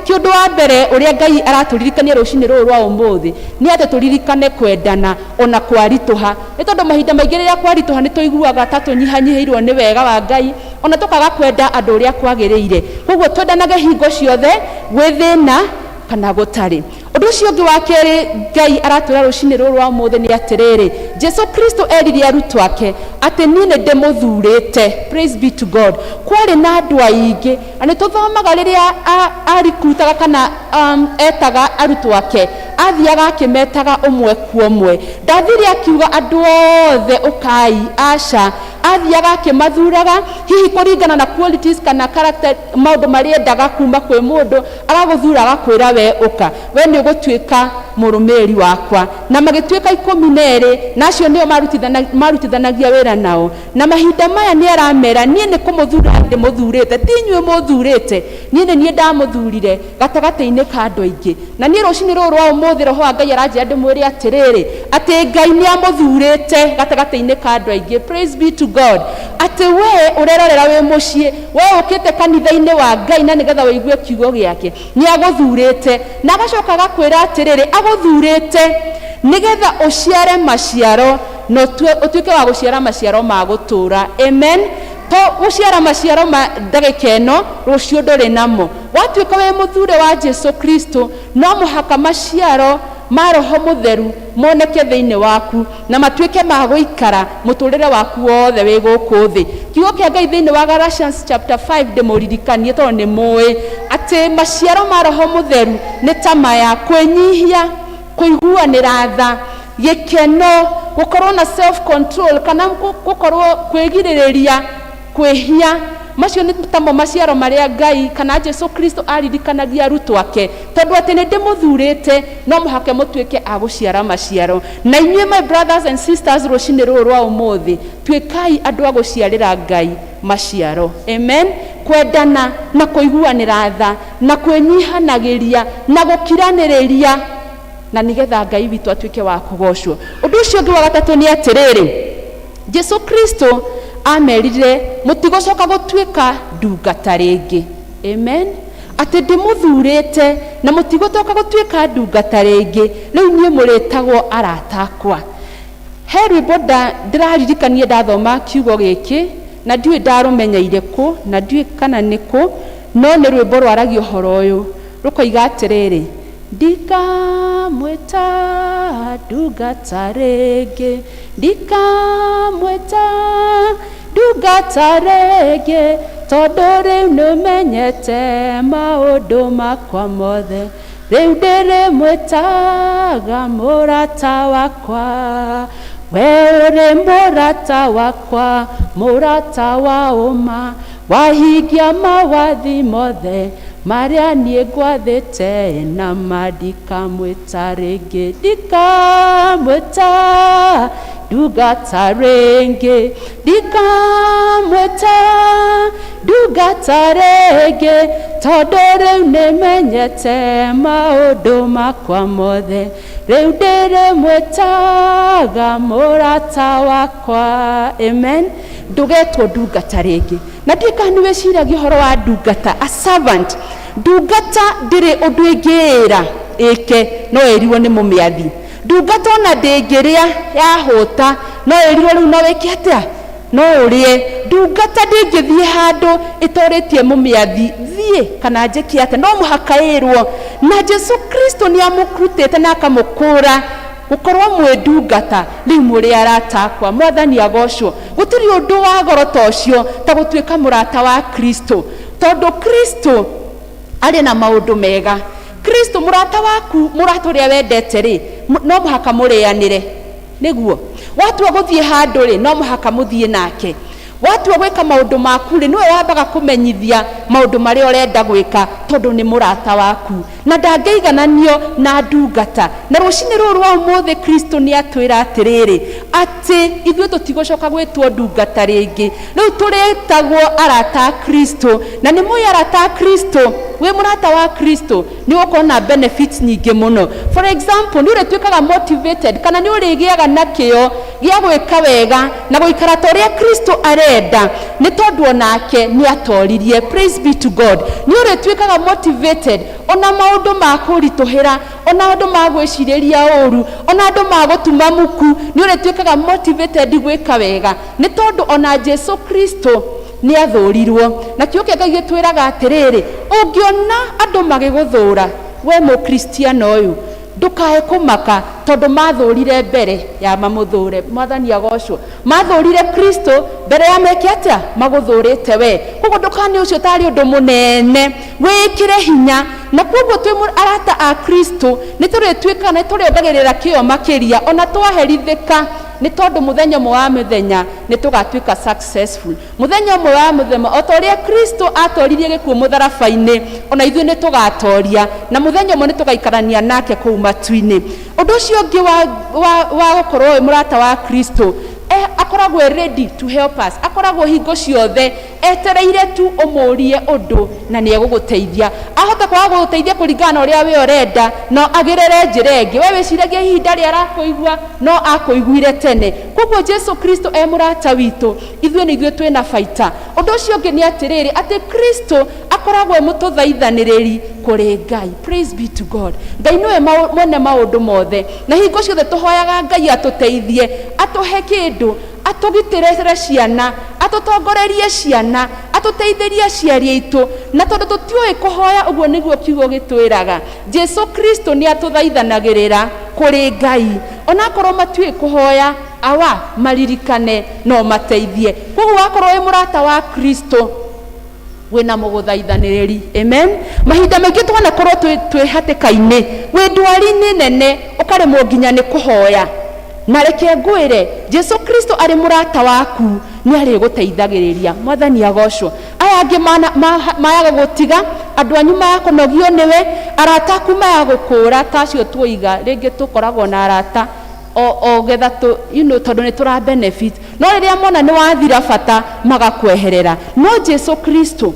kĩũndũ wa mbere ũrĩa Ngai aratũririkania rũcinĩ rũrũ rwa ũmũthĩ nĩ atĩ tũririkane kwendana ona kwaritũha, nĩ tondũ mahinda maingĩ rĩrĩa kwaritũha nĩ tũiguaga ta tũnyihanyihĩirwo nĩ wega wa Ngai, ona tũkaga kwenda andũ ũrĩa kwagĩrĩire. Koguo twendanage hingo ciothe, gwĩ thĩna kana gũtarĩ. Ũndũ ũcio ũngĩ wa kerĩ Ngai aratwĩra rũcinĩ rũrũ rwa ũmũthĩ nĩ atĩrĩrĩ, Jesu Kristo erire arutwo ake atĩ niĩ nĩ ndĩmũthurĩte. Praise be to God. Kwarĩ na andũ aingĩ, na nĩ tũthomaga rĩrĩa arikrutaga kana etaga arutwo ake, athiaga akĩmetaga ũmwe kwa ũmwe. Ndathire akiuga andũ othe ũkai, aca. Athiaga akĩmathuraga hihi kũringana na qualities kana character, maũndũ marĩa endaga kuma kwĩ mũndũ, agagũthura agakwĩra we ũka, we nĩ ũgũtuĩka mũrũmĩrĩri wakwa. Na magĩtuĩka 12, na acio nĩo marutithanagia wĩra nao. Na mahinda maya nĩ aramera, niĩ nĩ kũmũthura ndĩmũthurĩte, ti inyuĩ mũthurĩte, niĩ nĩ niĩ ndamũthurire gatagatĩ-inĩ ka andũ aingĩ. Na niĩ rũcinĩ rũrũ rwa ũmũthĩ Roho wa Ngai aranjĩra ndĩmwĩre atĩrĩrĩ, atĩ Ngai nĩ amũthurĩte gatagatĩ-inĩ ka andũ aingĩ. Praise be to God. Atĩ we ũrerorera wĩ mũciĩ, we ũkĩte kanitha-inĩ wa Ngai na nĩgetha ũigue kiugo gĩake, nĩ agũthurĩte. Na agacoka agakwĩra atĩrĩrĩ, agũthurĩte nĩgetha ũciare maciaro na ũtuĩke wa gũciara maciaro ma gũtũũra. Amen. To gũciara maciaro ma ndagĩka ĩno, rũciũ ndũrĩ namo. Watuĩka wĩ mũthure wa Jesu Kristo, no mũhaka maciaro ma Roho Mũtheru moneke thĩinĩ waku na matuĩke ma gũikara mũtũrĩre waku wothe wĩ gũkũ thĩ. Kiugo kĩa Ngai thĩinĩ wa Galatians chapter 5 ndĩmũririkanie tondũ nĩ mũĩ atĩ maciaro ma Roho Mũtheru nĩ ta maya: kwĩnyihia, kũiguanĩra tha, gĩkeno, gũkorwo na self control kana gũkorwo kwĩgirĩrĩria kwĩhia. Macio nĩ tamo maciaro marĩa Ngai kana Jesu Kristo aririkanagia arutwo ake, tondũ atĩ nĩ ndĩmũthurĩte, no mũhaka mũtuĩke a gũciara maciaro. Na inyuĩ, my brothers and sisters, rũcinĩ rũrũ rwa ũmũthĩ, tuĩkai andũ a gũciarĩra Ngai maciaro. Amen. Kwendana na kũiguanĩra tha na kwĩnyihanagĩria na gũkiranĩrĩria, na nĩgetha Ngai witũ atuĩke wa kũgocwo. Ũndũ ũcio ũngĩ wa gatatũ nĩ atĩrĩrĩ, Jesu Kristo amerire mũtigũcoka gũtuĩka ndungata rĩngĩ. Amen. Atĩ ndĩmũthurĩte na mũtigũcoka gũtuĩka ndungata rĩngĩ, rĩu inyuĩ mũrĩtagwo arata akwa. He rwĩmbo ndĩraririkanie ndathoma kiugo gĩkĩ, na ndiũĩ ndarũmenyeire kũ na ndiũĩ kana nĩ kũ, no nĩ rwĩmbo rwaragia ũhoro ũyũ, rũkoiga atĩrĩrĩ: ndikamwĩta ndungata rĩngĩ, ndikamwĩta ndungata rĩngĩ, tondũ rĩu nĩũmenyete maũndũ makwa mothe, rĩu ndĩrĩmwĩtaga mũrata wakwa. We ũrĩ mũrata wakwa, mũrata wa ũma, wahingia mawathi mothe marĩa niĩ ngwathĩte, na ma ndikamwĩta rĩngĩ, ndikamwĩta ndungata rĩngĩ, ndikamwĩta ndungata rĩngĩ, tondũ rĩu nĩmenyete maũndũ makwa mothe, rĩu ndĩrĩmwĩtaga mũrata wakwa. Amen. Ndũgetwo ndungata rĩngĩ. Na ndiũĩ kana nĩ wĩciragia ũhoro wa ndungata, a servant. Ndungata ndĩrĩ ũndũ ĩngĩĩra ĩke no ĩrirwo nĩ mũmĩathi. Ndungata ona ndĩngĩrĩa yahũta no ĩrirwo rĩu no wĩke atĩa, no ũrĩe. Ndungata ndĩngĩthiĩ handũ ĩtorĩtie mũmĩathi, thiĩ kana njĩke atĩa, no mũhaka ĩrwo. Na Jesu Kristo nĩ amũrutĩte na akamũkũra gũkorwo mwĩ ndungata, rĩu mũrĩ arata akwa. Mwathani agocwo. Gũtirĩ ũndũ wa goro ta ũcio ta gũtuĩka mũrata wa Kristo, tondũ Kristo arĩ na maũndũ mega. Kristo mũrata waku, mũrata ũrĩa wendete rĩ, no mũhaka mũrĩanĩre. Nĩguo watua gũthiĩ handũ rĩ, no mũhaka mũthiĩ nake. Watua gwĩka maũndũ maku rĩ, nĩwe wambaga kũmenyithia maũndũ marĩa ũrenda gwĩka, tondũ nĩ mũrata waku na ndangĩigananio na ndungata. Na rũcinĩ rũrũ rwa ũmũthĩ Kristo nĩ atwĩra atĩrĩrĩ, atĩ ithuĩ tũtigũcoka gwĩtwo ndungata rĩngĩ, rĩu tũrĩtagwo arata a Kristo. Na nĩ mũĩ arata a Kristo, wĩ mũrata wa Kristo nĩ ũgũkorwo na benefits nyingĩ mũno. For example, nĩ ũrĩtuĩkaga motivated kana nĩ ũrĩgĩaga na kĩyo gĩa gwĩka wega na gũikara ta ũrĩa Kristo arenda, nĩ tondũ onake nĩ atoririe. Praise be to God. Nĩ ũrĩtuĩkaga motivated ona maũndũ ma kũritũhĩra, ona andũ ma gwĩcirĩria ũru, ona andũ ma gũtuma muku, nĩ ũrĩtuĩkaga motivated gwĩka wega, nĩ tondũ ona Jesu Kristo nĩ athũrirwo. Na kiugo kĩa Ngai gĩtwĩraga atĩrĩrĩ, ũngĩona andũ magĩgũthũra we mũkristiano ũyũ, ndũkae kũmaka, tondũ mathũrire mbere ya mamũthũre. Mwathani agocwo. Mathũrire Kristo mbere ya meke atĩa, magũthũrĩte we. Koguo ndũkane ũcio tarĩ ũndũ mũnene, wĩkĩre hinya. Na koguo twĩ arata a Kristo nĩ tũrĩtuĩkaga, nĩ tũrĩongagĩrĩra kĩyo makĩria ona twaherithĩka, nĩ tondũ mũthenya ũmwe wa mĩthenya nĩ tũgatuĩka successful. Mũthenya ũmwe wa mũthenya, o ta ũrĩa Kristo atoririe gĩkuũ mũtharaba-inĩ, ona ithuĩ nĩ tũgatoria, na mũthenya ũmwe nĩ tũgaikarania nake kũu matu-inĩ. Ũndũ ũcio ũngĩ wa gũkorwo wĩ mũrata wa Kristo, akoragwo e ready to help us, akoragwo hingo ciothe etereire tu ũmũrie ũndũ na nĩ egũgũteithia. Ahota kwaga gũgũteithia kũringana na ũrĩa we ũrenda, no agĩrĩre njĩra ĩngĩ. We wĩciragia hihi ndarĩ arakũigua, no akũiguire tene. Koguo Jesu Kristo e mũrata witũ, ithuĩ nĩ ithuĩ twĩna baita. Ũndũ ũcio ũngĩ nĩ atĩrĩrĩ, atĩ Kristo akoragwo e mũtũthaithanĩrĩri kũrĩ Ngai. Praise be to God. Ngai nĩwe mwene maũndũ mothe, na hingo ciothe tũhoyaga Ngai atũteithie, atũhe kĩndũ, Atũgitĩre ciana, atũtongorerie ciana, atũteithĩrie aciari aitũ. Na tondũ tũtiũĩ kũhoya, ũguo nĩguo kiugo gĩtwĩraga, Jesu Kristo nĩ atũthaithanagĩrĩra kũrĩ Ngai. Onakorwo matiũĩ kũhoya, awa maririkane no mateithie. Koguo wakorwo wĩ mũrata wa Kristo, wĩna mũgũthaithanĩrĩri. Amen. Mahinda maingĩ twanakorwo twĩ hatĩka-inĩ, wĩ ndwari-inĩ nene, ũkaremwo nginya nĩ kũhoya. Na reke ngwĩre, Jesu Kristo arĩ mũrata waku, nĩ arĩgũteithagĩrĩria. Mwathani agocwo. Aya angĩ maya gũgũtiga, andũ anyu maya kũnogio nĩwe, arata aku maya gũkũra, ta acio tuoiga, rĩngĩ tũkoragwo na arata o getha tũ, tondũ nĩ tũra benefit. No rĩrĩa mona nĩ wathira bata, magakweherera. No Jesu Kristo,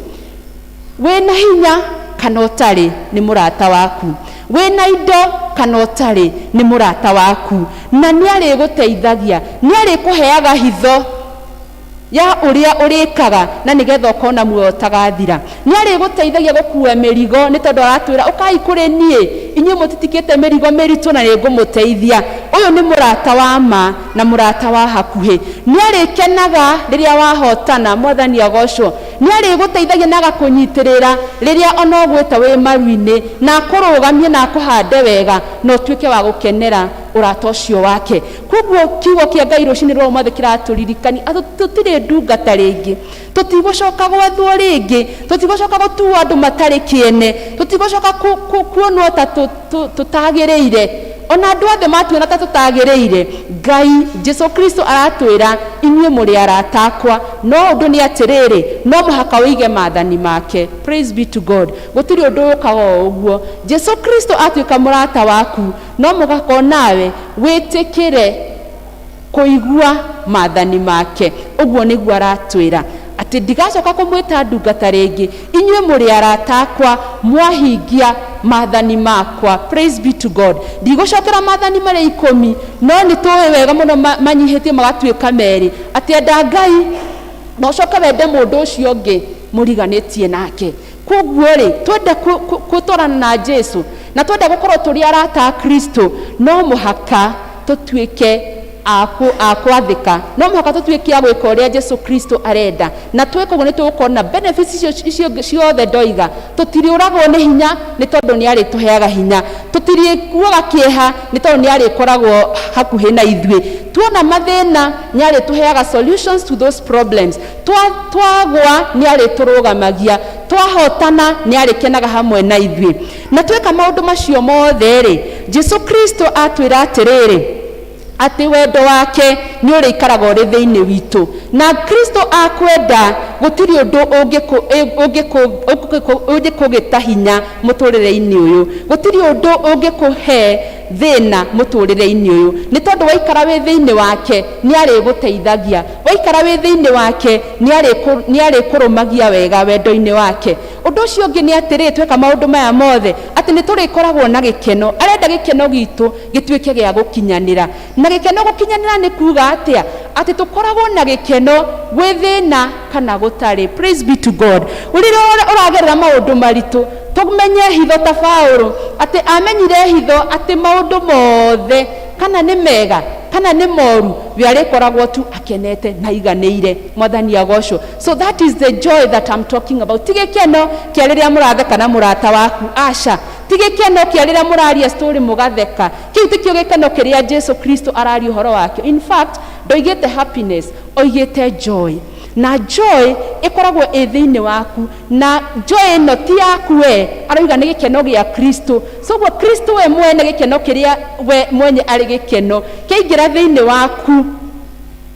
wĩna hinya kana ũtarĩ, nĩ mũrata waku. Wĩna indo kana ũtarĩ, nĩ mũrata waku. Na nĩ arĩgũteithagia, nĩ arĩkũheaga hitho ya ũrĩa ũrĩkaga na nĩgetha ũkona muoyo ũtagathira. Nĩ arĩgũteithagia gũkua mĩrigo, nĩ tondũ aratwĩra ũkai kũrĩ niĩ inyuĩ mũtitikĩte mĩrigo mĩritũ na nĩngũmũteithia. Ũyũ nĩ mũrata wa ma na mũrata wa hakuhĩ. Nĩ arĩkenaga rĩrĩa wahotana. Mwathani agocwo. Nĩ arĩgũteithagia na agakũnyitĩrĩra rĩrĩa ona ũgwĩte wĩ maru-inĩ, na akũrũgamie na akũhande wega na ũtuĩke wa gũkenera ũrata ũcio wake. Koguo kiugo kĩa Ngai rũcinĩ rwa ũmũthĩ kĩratũririkania atĩ tũtirĩ ndungata rĩngĩ, tũtigũcoka gwathwo rĩngĩ, tũtigũcoka gũtuo andũ matarĩ kĩene, tũtigũcoka kuonwo ta tũtagĩrĩire. Ona andũ othe matuona ta tũtagĩrĩire, Ngai Jesu Kristo aratwĩra inyuĩ mũrĩ arata akwa. No ũndũ nĩ atĩrĩrĩ, no mũhaka ũige maathani make. Praise be to God. Gũtirĩ ũndũ ũkaga o ũguo. Jesu Kristo atuĩka mũrata waku, no mũhaka onawe wĩtĩkĩre kũigua maathani make. Ũguo nĩguo aratwĩra atĩ ndigacoka kũmwĩta ndungata rĩngĩ, inyuĩ mũrĩ arata akwa mwahingia maathani makwa. Praise be to God. Ndigũcokera maathani marĩa 10, no nĩ tũĩ wega mũno manyihĩtio magatuĩka 2, atĩ enda Ngai na ũcoke wende mũndũ ũcio ũngĩ mũriganĩtie nake. Koguo rĩ, twende gũtwarana na Jesu na twende gũkorwo tũrĩ arata a Kristo, no mũhaka tũtuĩke a kwathĩka, no mũhaka tũtuĩke a gwĩka ũrĩa Jesu Kristo arenda. Na tweka ũguo nĩ tũgũkorwo na benefits icio ciothe ndoiga. Tũtiriũragwo nĩ hinya nĩ tondũ nĩ arĩtũheaga hinya, tũtirĩkuaga kĩeha nĩ tondũ nĩ arĩkoragwo hakuhĩ na ithuĩ. Tuona mathĩna nĩ arĩtũheaga solutions to those problems. Twagwa nĩ arĩtũrũgamagia, twahotana nĩ arĩkenaga hamwe na ithuĩ. Na tweka maũndũ macio mothe rĩ, Jesu Kristo atwĩra atĩrĩrĩ, atĩ wendo wake nĩ ũrĩikaraga ũrĩ thĩinĩ witũ. Na Kristo akwenda, gũtirĩ ũndũ ũngĩkũgĩta hinya mũtũrĩre-inĩ ũyũ, gũtirĩ ũndũ ũngĩkũhe thĩna mũtũrĩre-inĩ ũyũ, nĩ tondũ waikara wĩ thĩinĩ wake nĩ arĩgũteithagia, waikara wĩ thĩinĩ wake nĩ arĩkũrũmagia wega wendo-inĩ wake. Ũndũ ũcio ũngĩ nĩ atĩrĩ, tweka maũndũ maya mothe atĩ nĩ tũrĩkoragwo na gĩkeno. Arenda gĩkeno gitũ gĩtuĩke gĩa gũkinyanĩra. Na gĩkeno gũkinyanĩra nĩ kuga atĩa? Atĩ tũkoragwo na gĩkeno gwĩ thĩna kana gũtarĩ. Praise be to God. Rĩrĩa ũragerera maũndũ maritũ, tũmenye hitho ta Paũlũ, atĩ amenyire hitho atĩ maũndũ mothe kana nĩ mega kana nĩ moru, we arĩkoragwo tu akenete na aiganĩire. Mwathani agocwo. So that is the joy that I'm talking about. Ti gĩkeno kĩa rĩrĩa mũratheka na mũrata waku, aca. Ti gĩkeno kĩa rĩrĩa mũraria story mũgatheka. Kĩu tikĩo gĩkeno kĩrĩa Jesu Kristo araria ũhoro wakĩo. In fact, ndoigĩte happiness, oigĩte joy. Na joy ĩkoragwo ĩ thĩinĩ waku, na joy ĩno ti yaku we, aroiga nĩ gĩkeno gĩa Kristo. So ũguo Kristo we mwene gĩkeno kĩrĩa we mwenye arĩ gĩkeno kĩaingĩra thĩinĩ waku,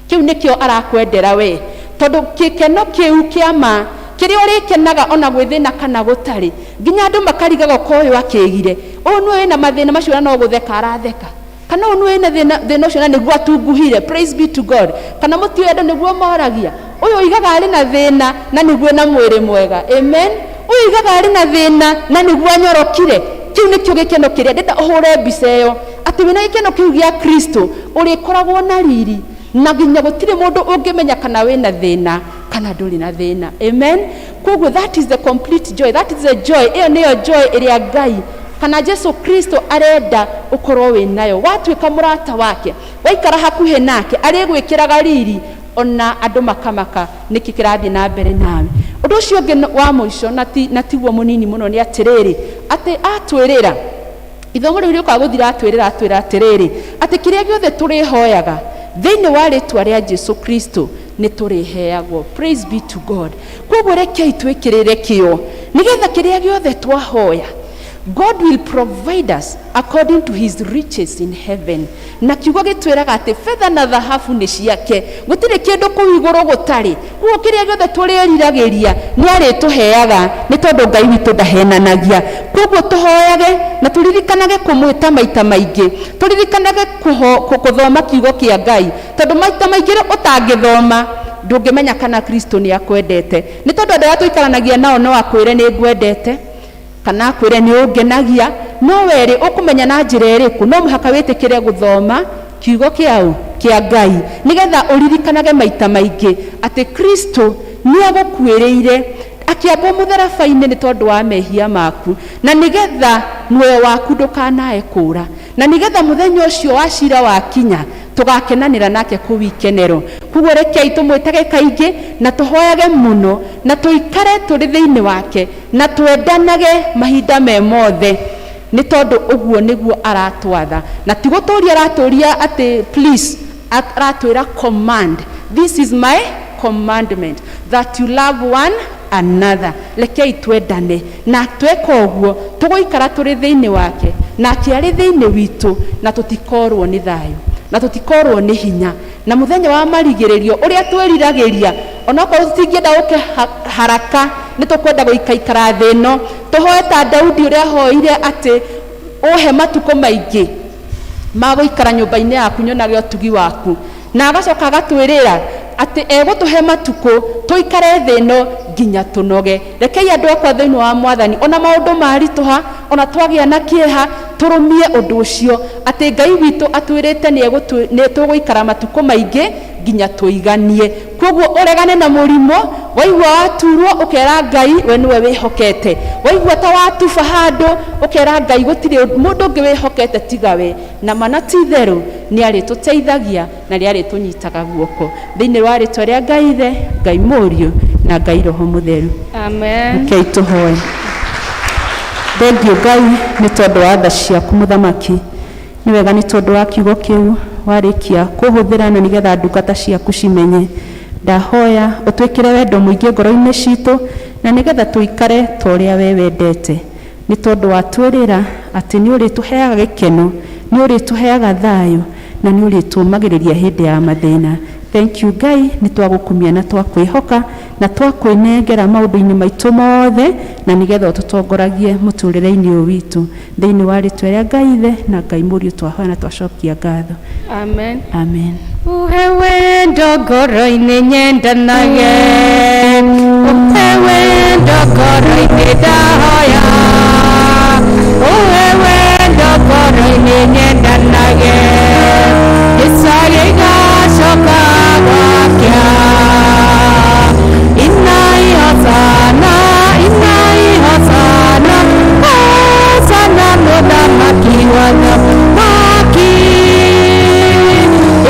kĩu nĩkĩo arakwendera we, tondũ gĩkeno kĩu kĩa ma kĩrĩa ũrĩkenaga ona gwĩ thĩna kana gũtarĩ, nginya andũ makarigaga ko ũyũ akĩgire, ũyũ nĩwe wĩna mathĩna macio na no gũtheka aratheka, kana ũyũ nĩwe wĩna thĩna ũcio na nĩguo atunguhire. Praise be to God. Kana mũtiũĩ andũ nĩguo moragia, ũyũ oigaga arĩ na thĩna na nĩguo na mwĩrĩ mwega. Amen. Ũyũ oigaga arĩ na thĩna na nĩguo anyorokire. Kĩu nĩkĩo gĩkeno kĩrĩa ndĩrenda ũhũre mbica ĩyo, atĩ wĩna gĩkeno kĩu gĩa Kristo ũrĩkoragwo na riri, na nginya gũtirĩ mũndũ ũngĩmenya kana wĩna thĩna kana ndũrĩ na thĩna. Amen. Koguo that is the complete joy, that is the joy. Ĩyo nĩyo joy ĩrĩa Ngai Kana Jesu Kristo arenda ũkorwo wĩ nayo. Watuĩka mũrata wake, waikara hakuhĩ nake, arĩgwĩkĩraga riri ona andũ makamaka nĩkĩ kĩrathiĩ na mbere nawe. Ũndũ ũcio ũngĩ wa mũico na tiguo mũnini mũno nĩ atĩrĩrĩ, atĩ atwĩrĩra ithomo rĩu rĩũkaga gũthira, atwĩrĩra atwĩra atĩrĩrĩ, atĩ kĩrĩa gĩothe tũrĩhoyaga thĩinĩ wa rĩtwa rĩa Jesu Kristo nĩ tũrĩheagwo. Praise be to God. Koguo rekei twĩkĩrĩre kĩo nĩgetha kĩrĩa gĩothe twahoya, God will provide us according to his riches in heaven. Na kiugo gĩtwĩraga atĩ betha na thahabu nĩ ciake, gũtirĩ kĩndũ kũu igũrũ gũtarĩ. Koguo kĩrĩa gĩothe tũrĩriragĩria nĩ arĩtũheaga, nĩ tondũ Ngai witũ ndahenanagia. Koguo tũhoyage na tũririkanage kũmwĩta maita maingĩ, tũririkanage gũthoma kiugo kĩa Ngai, tondũ maita maingĩ ũtangĩthoma ndũngĩmenya kana Kristo nĩ akwendete. Nĩ tondũ andũ arĩa tũikaranagia nao no akwĩre nĩ ngwendete, kana akwĩre nĩ ũngenagia, no werĩ ũkũmenya na njĩra ĩrĩkũ? No mũhaka wĩtĩkĩre gũthoma kiugo kĩaũ kĩa Ngai, nĩgetha ũririkanage maita maingĩ atĩ Kristo nĩ agũkuĩrĩire akĩambwo mũtharaba-inĩ nĩ tondũ wa mehia maku, na nĩgetha muoyo waku ndũkanae kũũra, na nĩgetha mũthenya ũcio wa cira wakinya tũgakenanĩra nake kũu ikenero. Koguo rekei tũmwĩtage kaingĩ na tũhoyage mũno na tũikare tũrĩ thĩinĩ wake na twendanage mahinda me mothe, nĩ tondũ ũguo nĩguo aratwatha. Na ti gũtũria aratũria atĩ please, aratwĩra command, this is my commandment, that you love one another. Rekei twendane, na tweka ũguo tũgũikara tũrĩ thĩinĩ wake nake arĩ thĩinĩ witũ, na tũtikorwo nĩ thayũ na tũtikorwo nĩ hinya. Na mũthenya wa marigĩrĩrio ũrĩa twĩriragĩria, onokorwo tũtingĩenda gũke haraka, nĩ tũkwenda gũikaikara thĩ ĩno. Tũhoe ta Daudi ũrĩa ahoire atĩ ũhe matukũ maingĩ ma gũikara nyũmba-inĩ yaku nyonage ũtugi waku, na agacoka agatwĩrĩra atĩ egũtũhe matukũ tũikare thĩ ĩno nginya tũnoge. Rekei andũ akwa thĩinĩ wa Mwathani, ona maũndũ maritũha, ona twagĩa na kĩeha, tũrũmie ũndũ ũcio atĩ Ngai witũ atwĩrĩte nĩ tũgũikara matukũ maingĩ nginya tũiganie. Koguo ũregane na mũrimũ, waigua waturwo ũkera Ngai we nĩwe wĩhokete, waigua ta watuba handũ ũkera Ngai gũtirĩ mũndũ ũngĩ wĩhokete tiga we, na mana ti itherũ nĩ arĩtũteithagia na nĩ arĩtũnyitaga guoko. Thĩinĩ wa rĩtwa rĩa Ngai Ithe, Ngai Mũriũ na Ngai Roho Mũtheru. Amen. Rekei tũhoe. Thengiũ Ngai nĩ tondũ wa tha ciaku mũthamaki. Nĩ wega nĩ tondũ wa kiugo kĩu warĩkia kũhũthĩra na nĩgetha ndungata ciaku cimenye. Ndahoya ũtwĩkĩre wendo mũingĩ ngoro-inĩ citũ na nĩgetha tũikare ta ũrĩa we wendete. Nĩ tondũ watwĩrĩra atĩ nĩ ũrĩtũheaga gĩkeno, nĩ ũrĩtũheaga thayũ na nĩ ũrĩtũũmagĩrĩria hĩndĩ ya mathĩna. Thank you Ngai, nĩ twagũkumia na twakwĩhoka na twakwĩnengera maũndũ-inĩ maitũ mothe na nĩgetha ũtũtongoragie mũtũrĩre-inĩ ũyũ witũ. Thĩinĩ wa rĩtwa rĩa Ngai Ithe na Ngai Mũriũ twahoya na twacokia ngatho. Amen. Amen. Uhe wendo ngoro-inĩ nyendanage, uhe wendo ngoro-inĩ ndahoya, uhe wendo ngoro-inĩ nyendanage, gĩcagi gĩgacoka gwakĩa. Inai hosana, inai hosana, hosana mũthamaki wa thamaki.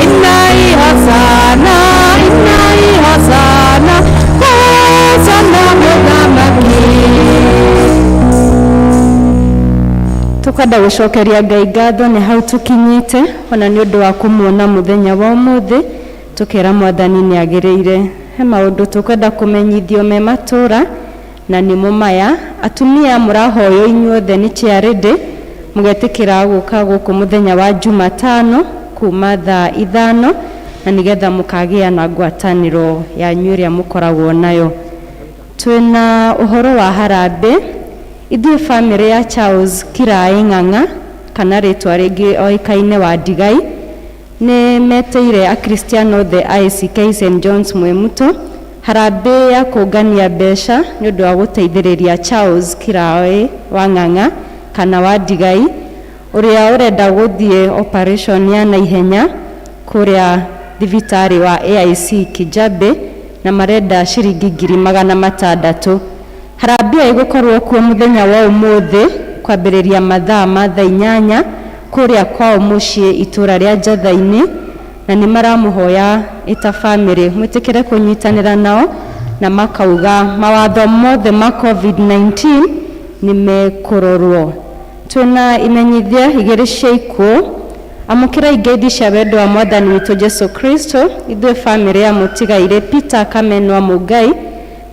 Inai hosana, inai hosana, hosana mũthamaki. Tukwenda gũcokeria Ngai ngatho nĩ hau tũkinyĩte, ona nĩ ũndũ wa kũmuona mũthenya wa ũmũthĩ, tũkera Mwathani nĩ agĩrĩire. He maũndũ tũkwenda kũmenyithio me matũra na nĩmo maya: atumia mũrahoywo inyuothe nĩ charity, mũgetĩkĩra gũka gũkũ mũthenya wa Jumatano kuma thaa 5, na nĩgetha mũkagĩa na ngwatanĩro yanyu ĩrĩa mũkoragwo nayo. Twĩna ũhoro wa harambĩ. Ithuĩ bamĩrĩ ya Charles Kirai Ng'ang'a, kana rĩtwa rĩngĩ oĩkaine wa Ndigai, nĩ metĩire akristiano othe a ACK St John's Mwimuto harambĩ ya kũngania mbeca nĩ ũndũ wa gũteithĩrĩria Charles Kirai wa Ng'ang'a kana wa Ndigai, ũrĩa ũrenda gũthiĩ operation ya naihenya kũrĩa thibitarĩ wa AIC Kijabe, na marenda ciringi 600,000. Harambĩ ĩyo ĩgũkorwo kuo mũthenya wa ũmũthĩ Kwambĩrĩria mathaa ma thaa 8 kũrĩa kwao mũciĩ itũra rĩa Njatha-inĩ, na nĩ maramũhoya ĩta famĩlĩ mwĩtĩkĩre kũnyitanĩra nao, na makauga mawatho mothe ma COVID-19 nĩ mekũrorwo. Twĩna imenyithia igĩrĩ cia ikuũ. Amũkĩra ngeithi cia wendo wa Mwathani witũ Jesu Kristo. Ithuĩ famĩlĩ ya mũtigairĩ Peter Kamenwa Mũngai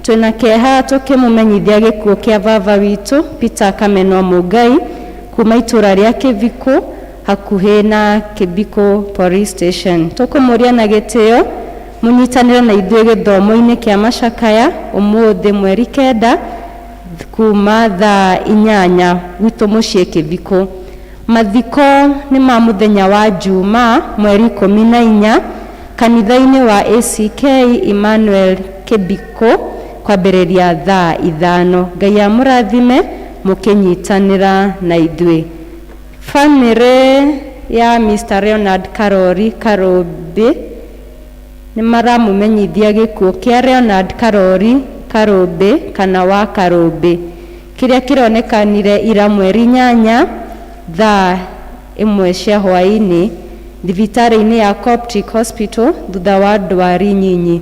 twĩna kĩeha tũkĩmũmenyithia gĩkuũ kĩa baba witũ Peter Kamenwa Mũngai kuma itũra rĩa Kĩbikũ hakuhĩ na Kĩbikũ Police Station. Tũkũmũria na gĩtĩo mũnyitanĩre na ithuĩ gĩthomo-inĩ kĩa macakaya ũmũthĩ mweri 9 kuma thaa 8 gwitũ mũciĩ Kĩbikũ. Mathiko nĩ ma mũthenya wa Juma mweri 14 kanitha-inĩ wa ACK Emmanuel Kĩbikũ kwambĩrĩria thaa 5. Ngai amũrathime mũkĩnyitanĩra na ithuĩ. Famĩlĩ ya Mr. Leonard Karori Karũmbĩ nĩ maramũmenyithia gĩkuũ kĩa Leonard Karori Karũmbĩ kana wa Karũmbĩ kĩrĩa kĩronekanire ira mweri 8 thaa 1 cia hwaĩ-inĩ thibitarĩ-inĩ ya Coptic Hospital thutha wa ndwari nyinyi.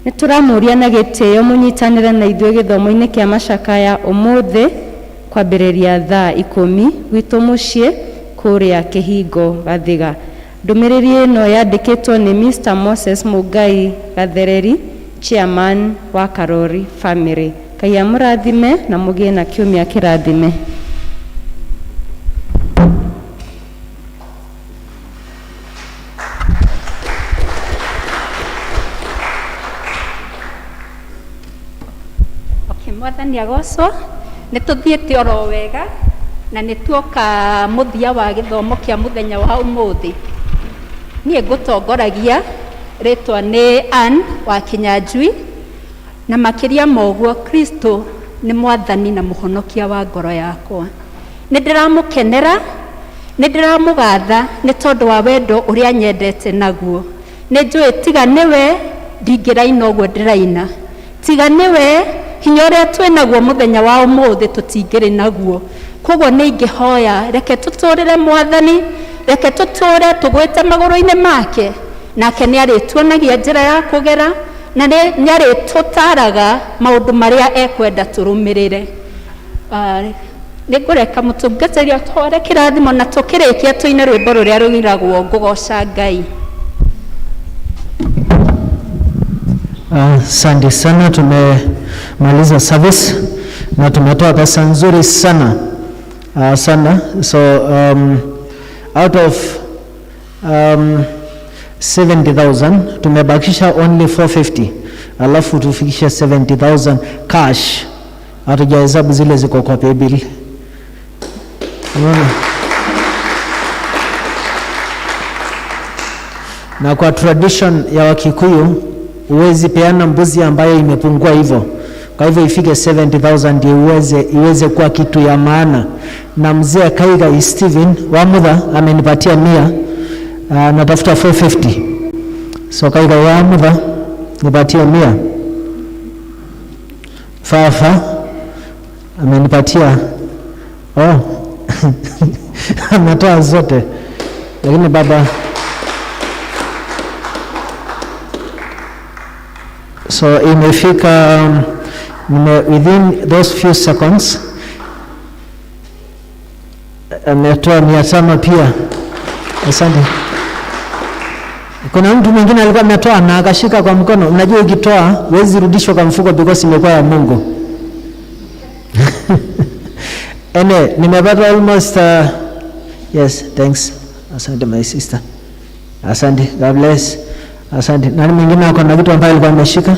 Nĩ tũramũria na gĩtĩo mũnyitanĩre na ithuĩ gĩthomo-inĩ kĩa macakaya ũmũthĩ kwambĩrĩria thaa 10 gwitũ mũciĩ kũrĩa Kĩhingo Gathiga. Ndũmĩrĩri ĩno yandĩkĩtwo nĩ Mr. Moses Mũngai Gathereri, chairman wa Karori family. Ngai amũrathime na mũgĩe na kiumia kĩrathime. Okay, Mwathani agocwo. Nĩ tũthiĩte oro wega na nĩ tuoka mũthia wa gĩthomo kĩa mũthenya wa ũmũthĩ. Niĩ ngũtongoragia, rĩtwa nĩ Ann wa Kinyanjui, na makĩria ma ũguo Kristo nĩ Mwathani na Mũhonokia wa ngoro yakwa. Nĩ ndĩramũkenera, nĩ ndĩramũgatha nĩ tondũ wa wendo ũrĩa nyendete naguo. Nĩ njũĩ tiga nĩwe ndingĩraina ũguo ndĩraina, tiga nĩwe hinya ũrĩa twĩ naguo mũthenya wa ũmũthĩ tũtingĩrĩ naguo. Koguo nĩ ingĩhoya reke tũtũrĩre Mwathani, reke tũtũre tũgwĩte magũrũ-inĩ make, nake nĩ arĩtuonagia njĩra ya kũgera na nĩ arĩtũtaraga maũndũ marĩa ekwenda tũrũmĩrĩre. Nĩ ngũreka mũtungatĩri atware kĩrathimo na tũkĩrĩkia tũine rwĩmbo rũrĩa rũiragwo ngũgoca Ngai. Asante sana, tumemaliza service na tumetoa pesa nzuri sana, sana. So out of 70,000 tumebakisha only 450, alafu tufikishe 70,000 cash. Hatujahesabu zile ziko kwa paybill. Unaona? Na kwa tradition ya Wakikuyu huwezi peana mbuzi ambayo imepungua hivyo. Kwa hivyo ifike 70,000 ndio iweze kuwa kitu ya maana. Na mzee Kaiga Steven wa Mutha amenipatia 100, natafuta 450. So Kaiga wa Mutha nipatie 100. Fafa amenipatia, oh, ametoa zote. Lakini baba, so imefika within those few seconds ametoa 500 pia. Asante. Kuna mtu mwingine alikuwa ametoa na akashika kwa mkono. Unajua ukitoa huwezi rudishwa kwa mfuko because imekuwa ya Mungu. Ene, nimepata almost yes, thanks. Asante my sister. Asante, God bless. Asante. Nani mwingine ako na kitu ambaye alikuwa ameshika?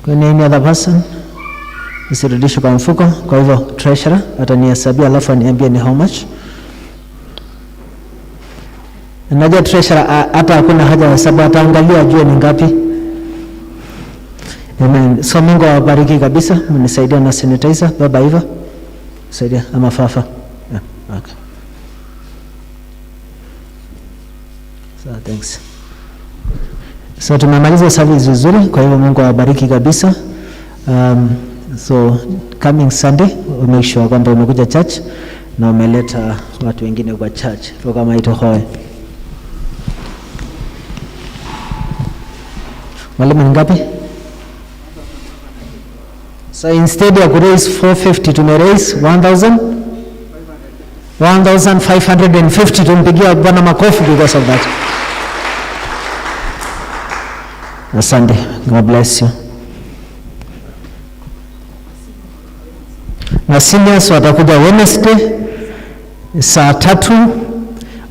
Kuna any other person? Nisirudishe kwa mfuko. Kwa hivyo treasurer atanihesabia alafu aniambie ni how much. Najua treasurer hata hakuna haja ya hesabu, ataangalia ajue ni ngapi. Amen. So Mungu awabariki kabisa. Mnisaidia na sanitizer. Baba Eva. Saidia ama Fafa. Yeah, okay. So thanks. So tumemaliza service vizuri, kwa hivyo Mungu awabariki kabisa. So coming Sunday, make sure kwamba umekuja church na umeleta watu wengine kwa church. Rugama itohoe. Mwalimu ni ngapi? So instead ya kuraise 450 tumeraise 1000 1550. Tumpigia Bwana makofi because of that. Asante. God bless you. Na seniors watakuja Wednesday saa 3.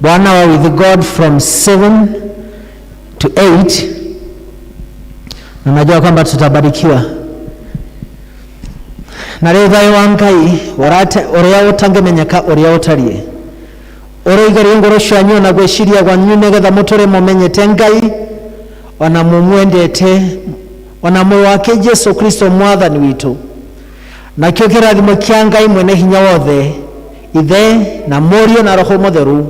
Bwana wa with God from 7 to 8. Na najua kwamba tutabarikiwa. Na rĩu thayũ wa Ngai ũrĩa ũtangĩmenyeka ũrĩa ũtariĩ ũrĩigarie ngoro cianyu na gwĩciria kwanyu nĩgetha mũtũre mũmenyete Ngai ona mũmwendete ona mũrũ wake Jesu Kristo mwathani witũ. Nakĩo kĩrathimo kĩa Ngai mwene hinya wothe, Ithe na Mũriũ na Roho Mũtheru,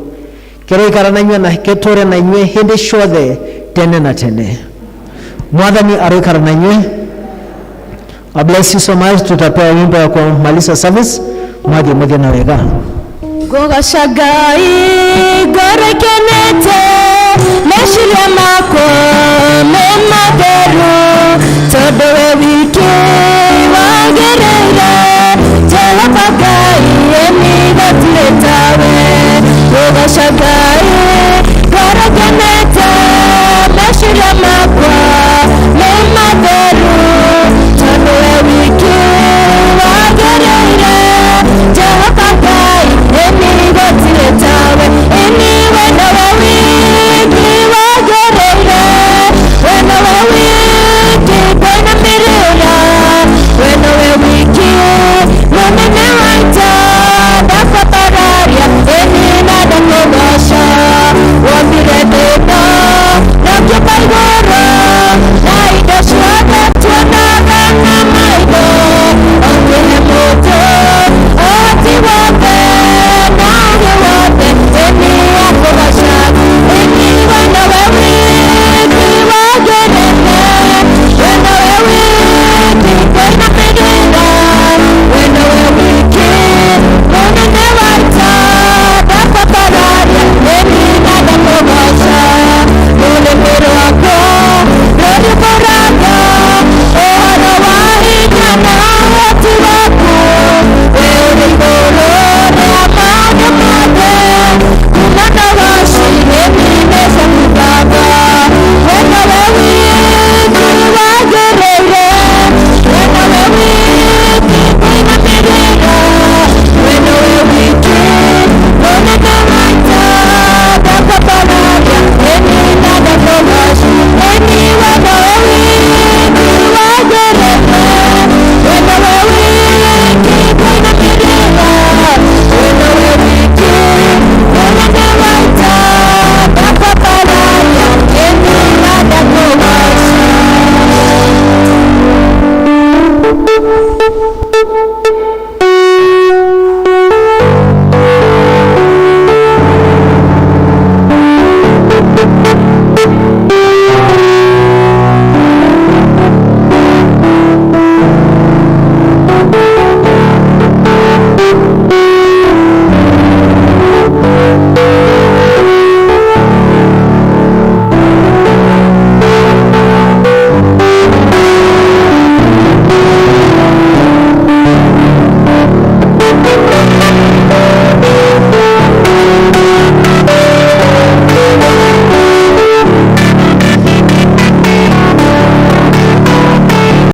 kĩroikara na inyuĩ na gĩtũre na inyuĩ hĩndĩ ciothe tene na tene. Mwathani aroikara na inyuĩ. God bless you so much. Tutapewa wimbo ya kumaliza service. Mwathie muthie na wega. Ngũgoca Ngai ngoro ĩkenete, meciria makwa me matheru, tondũ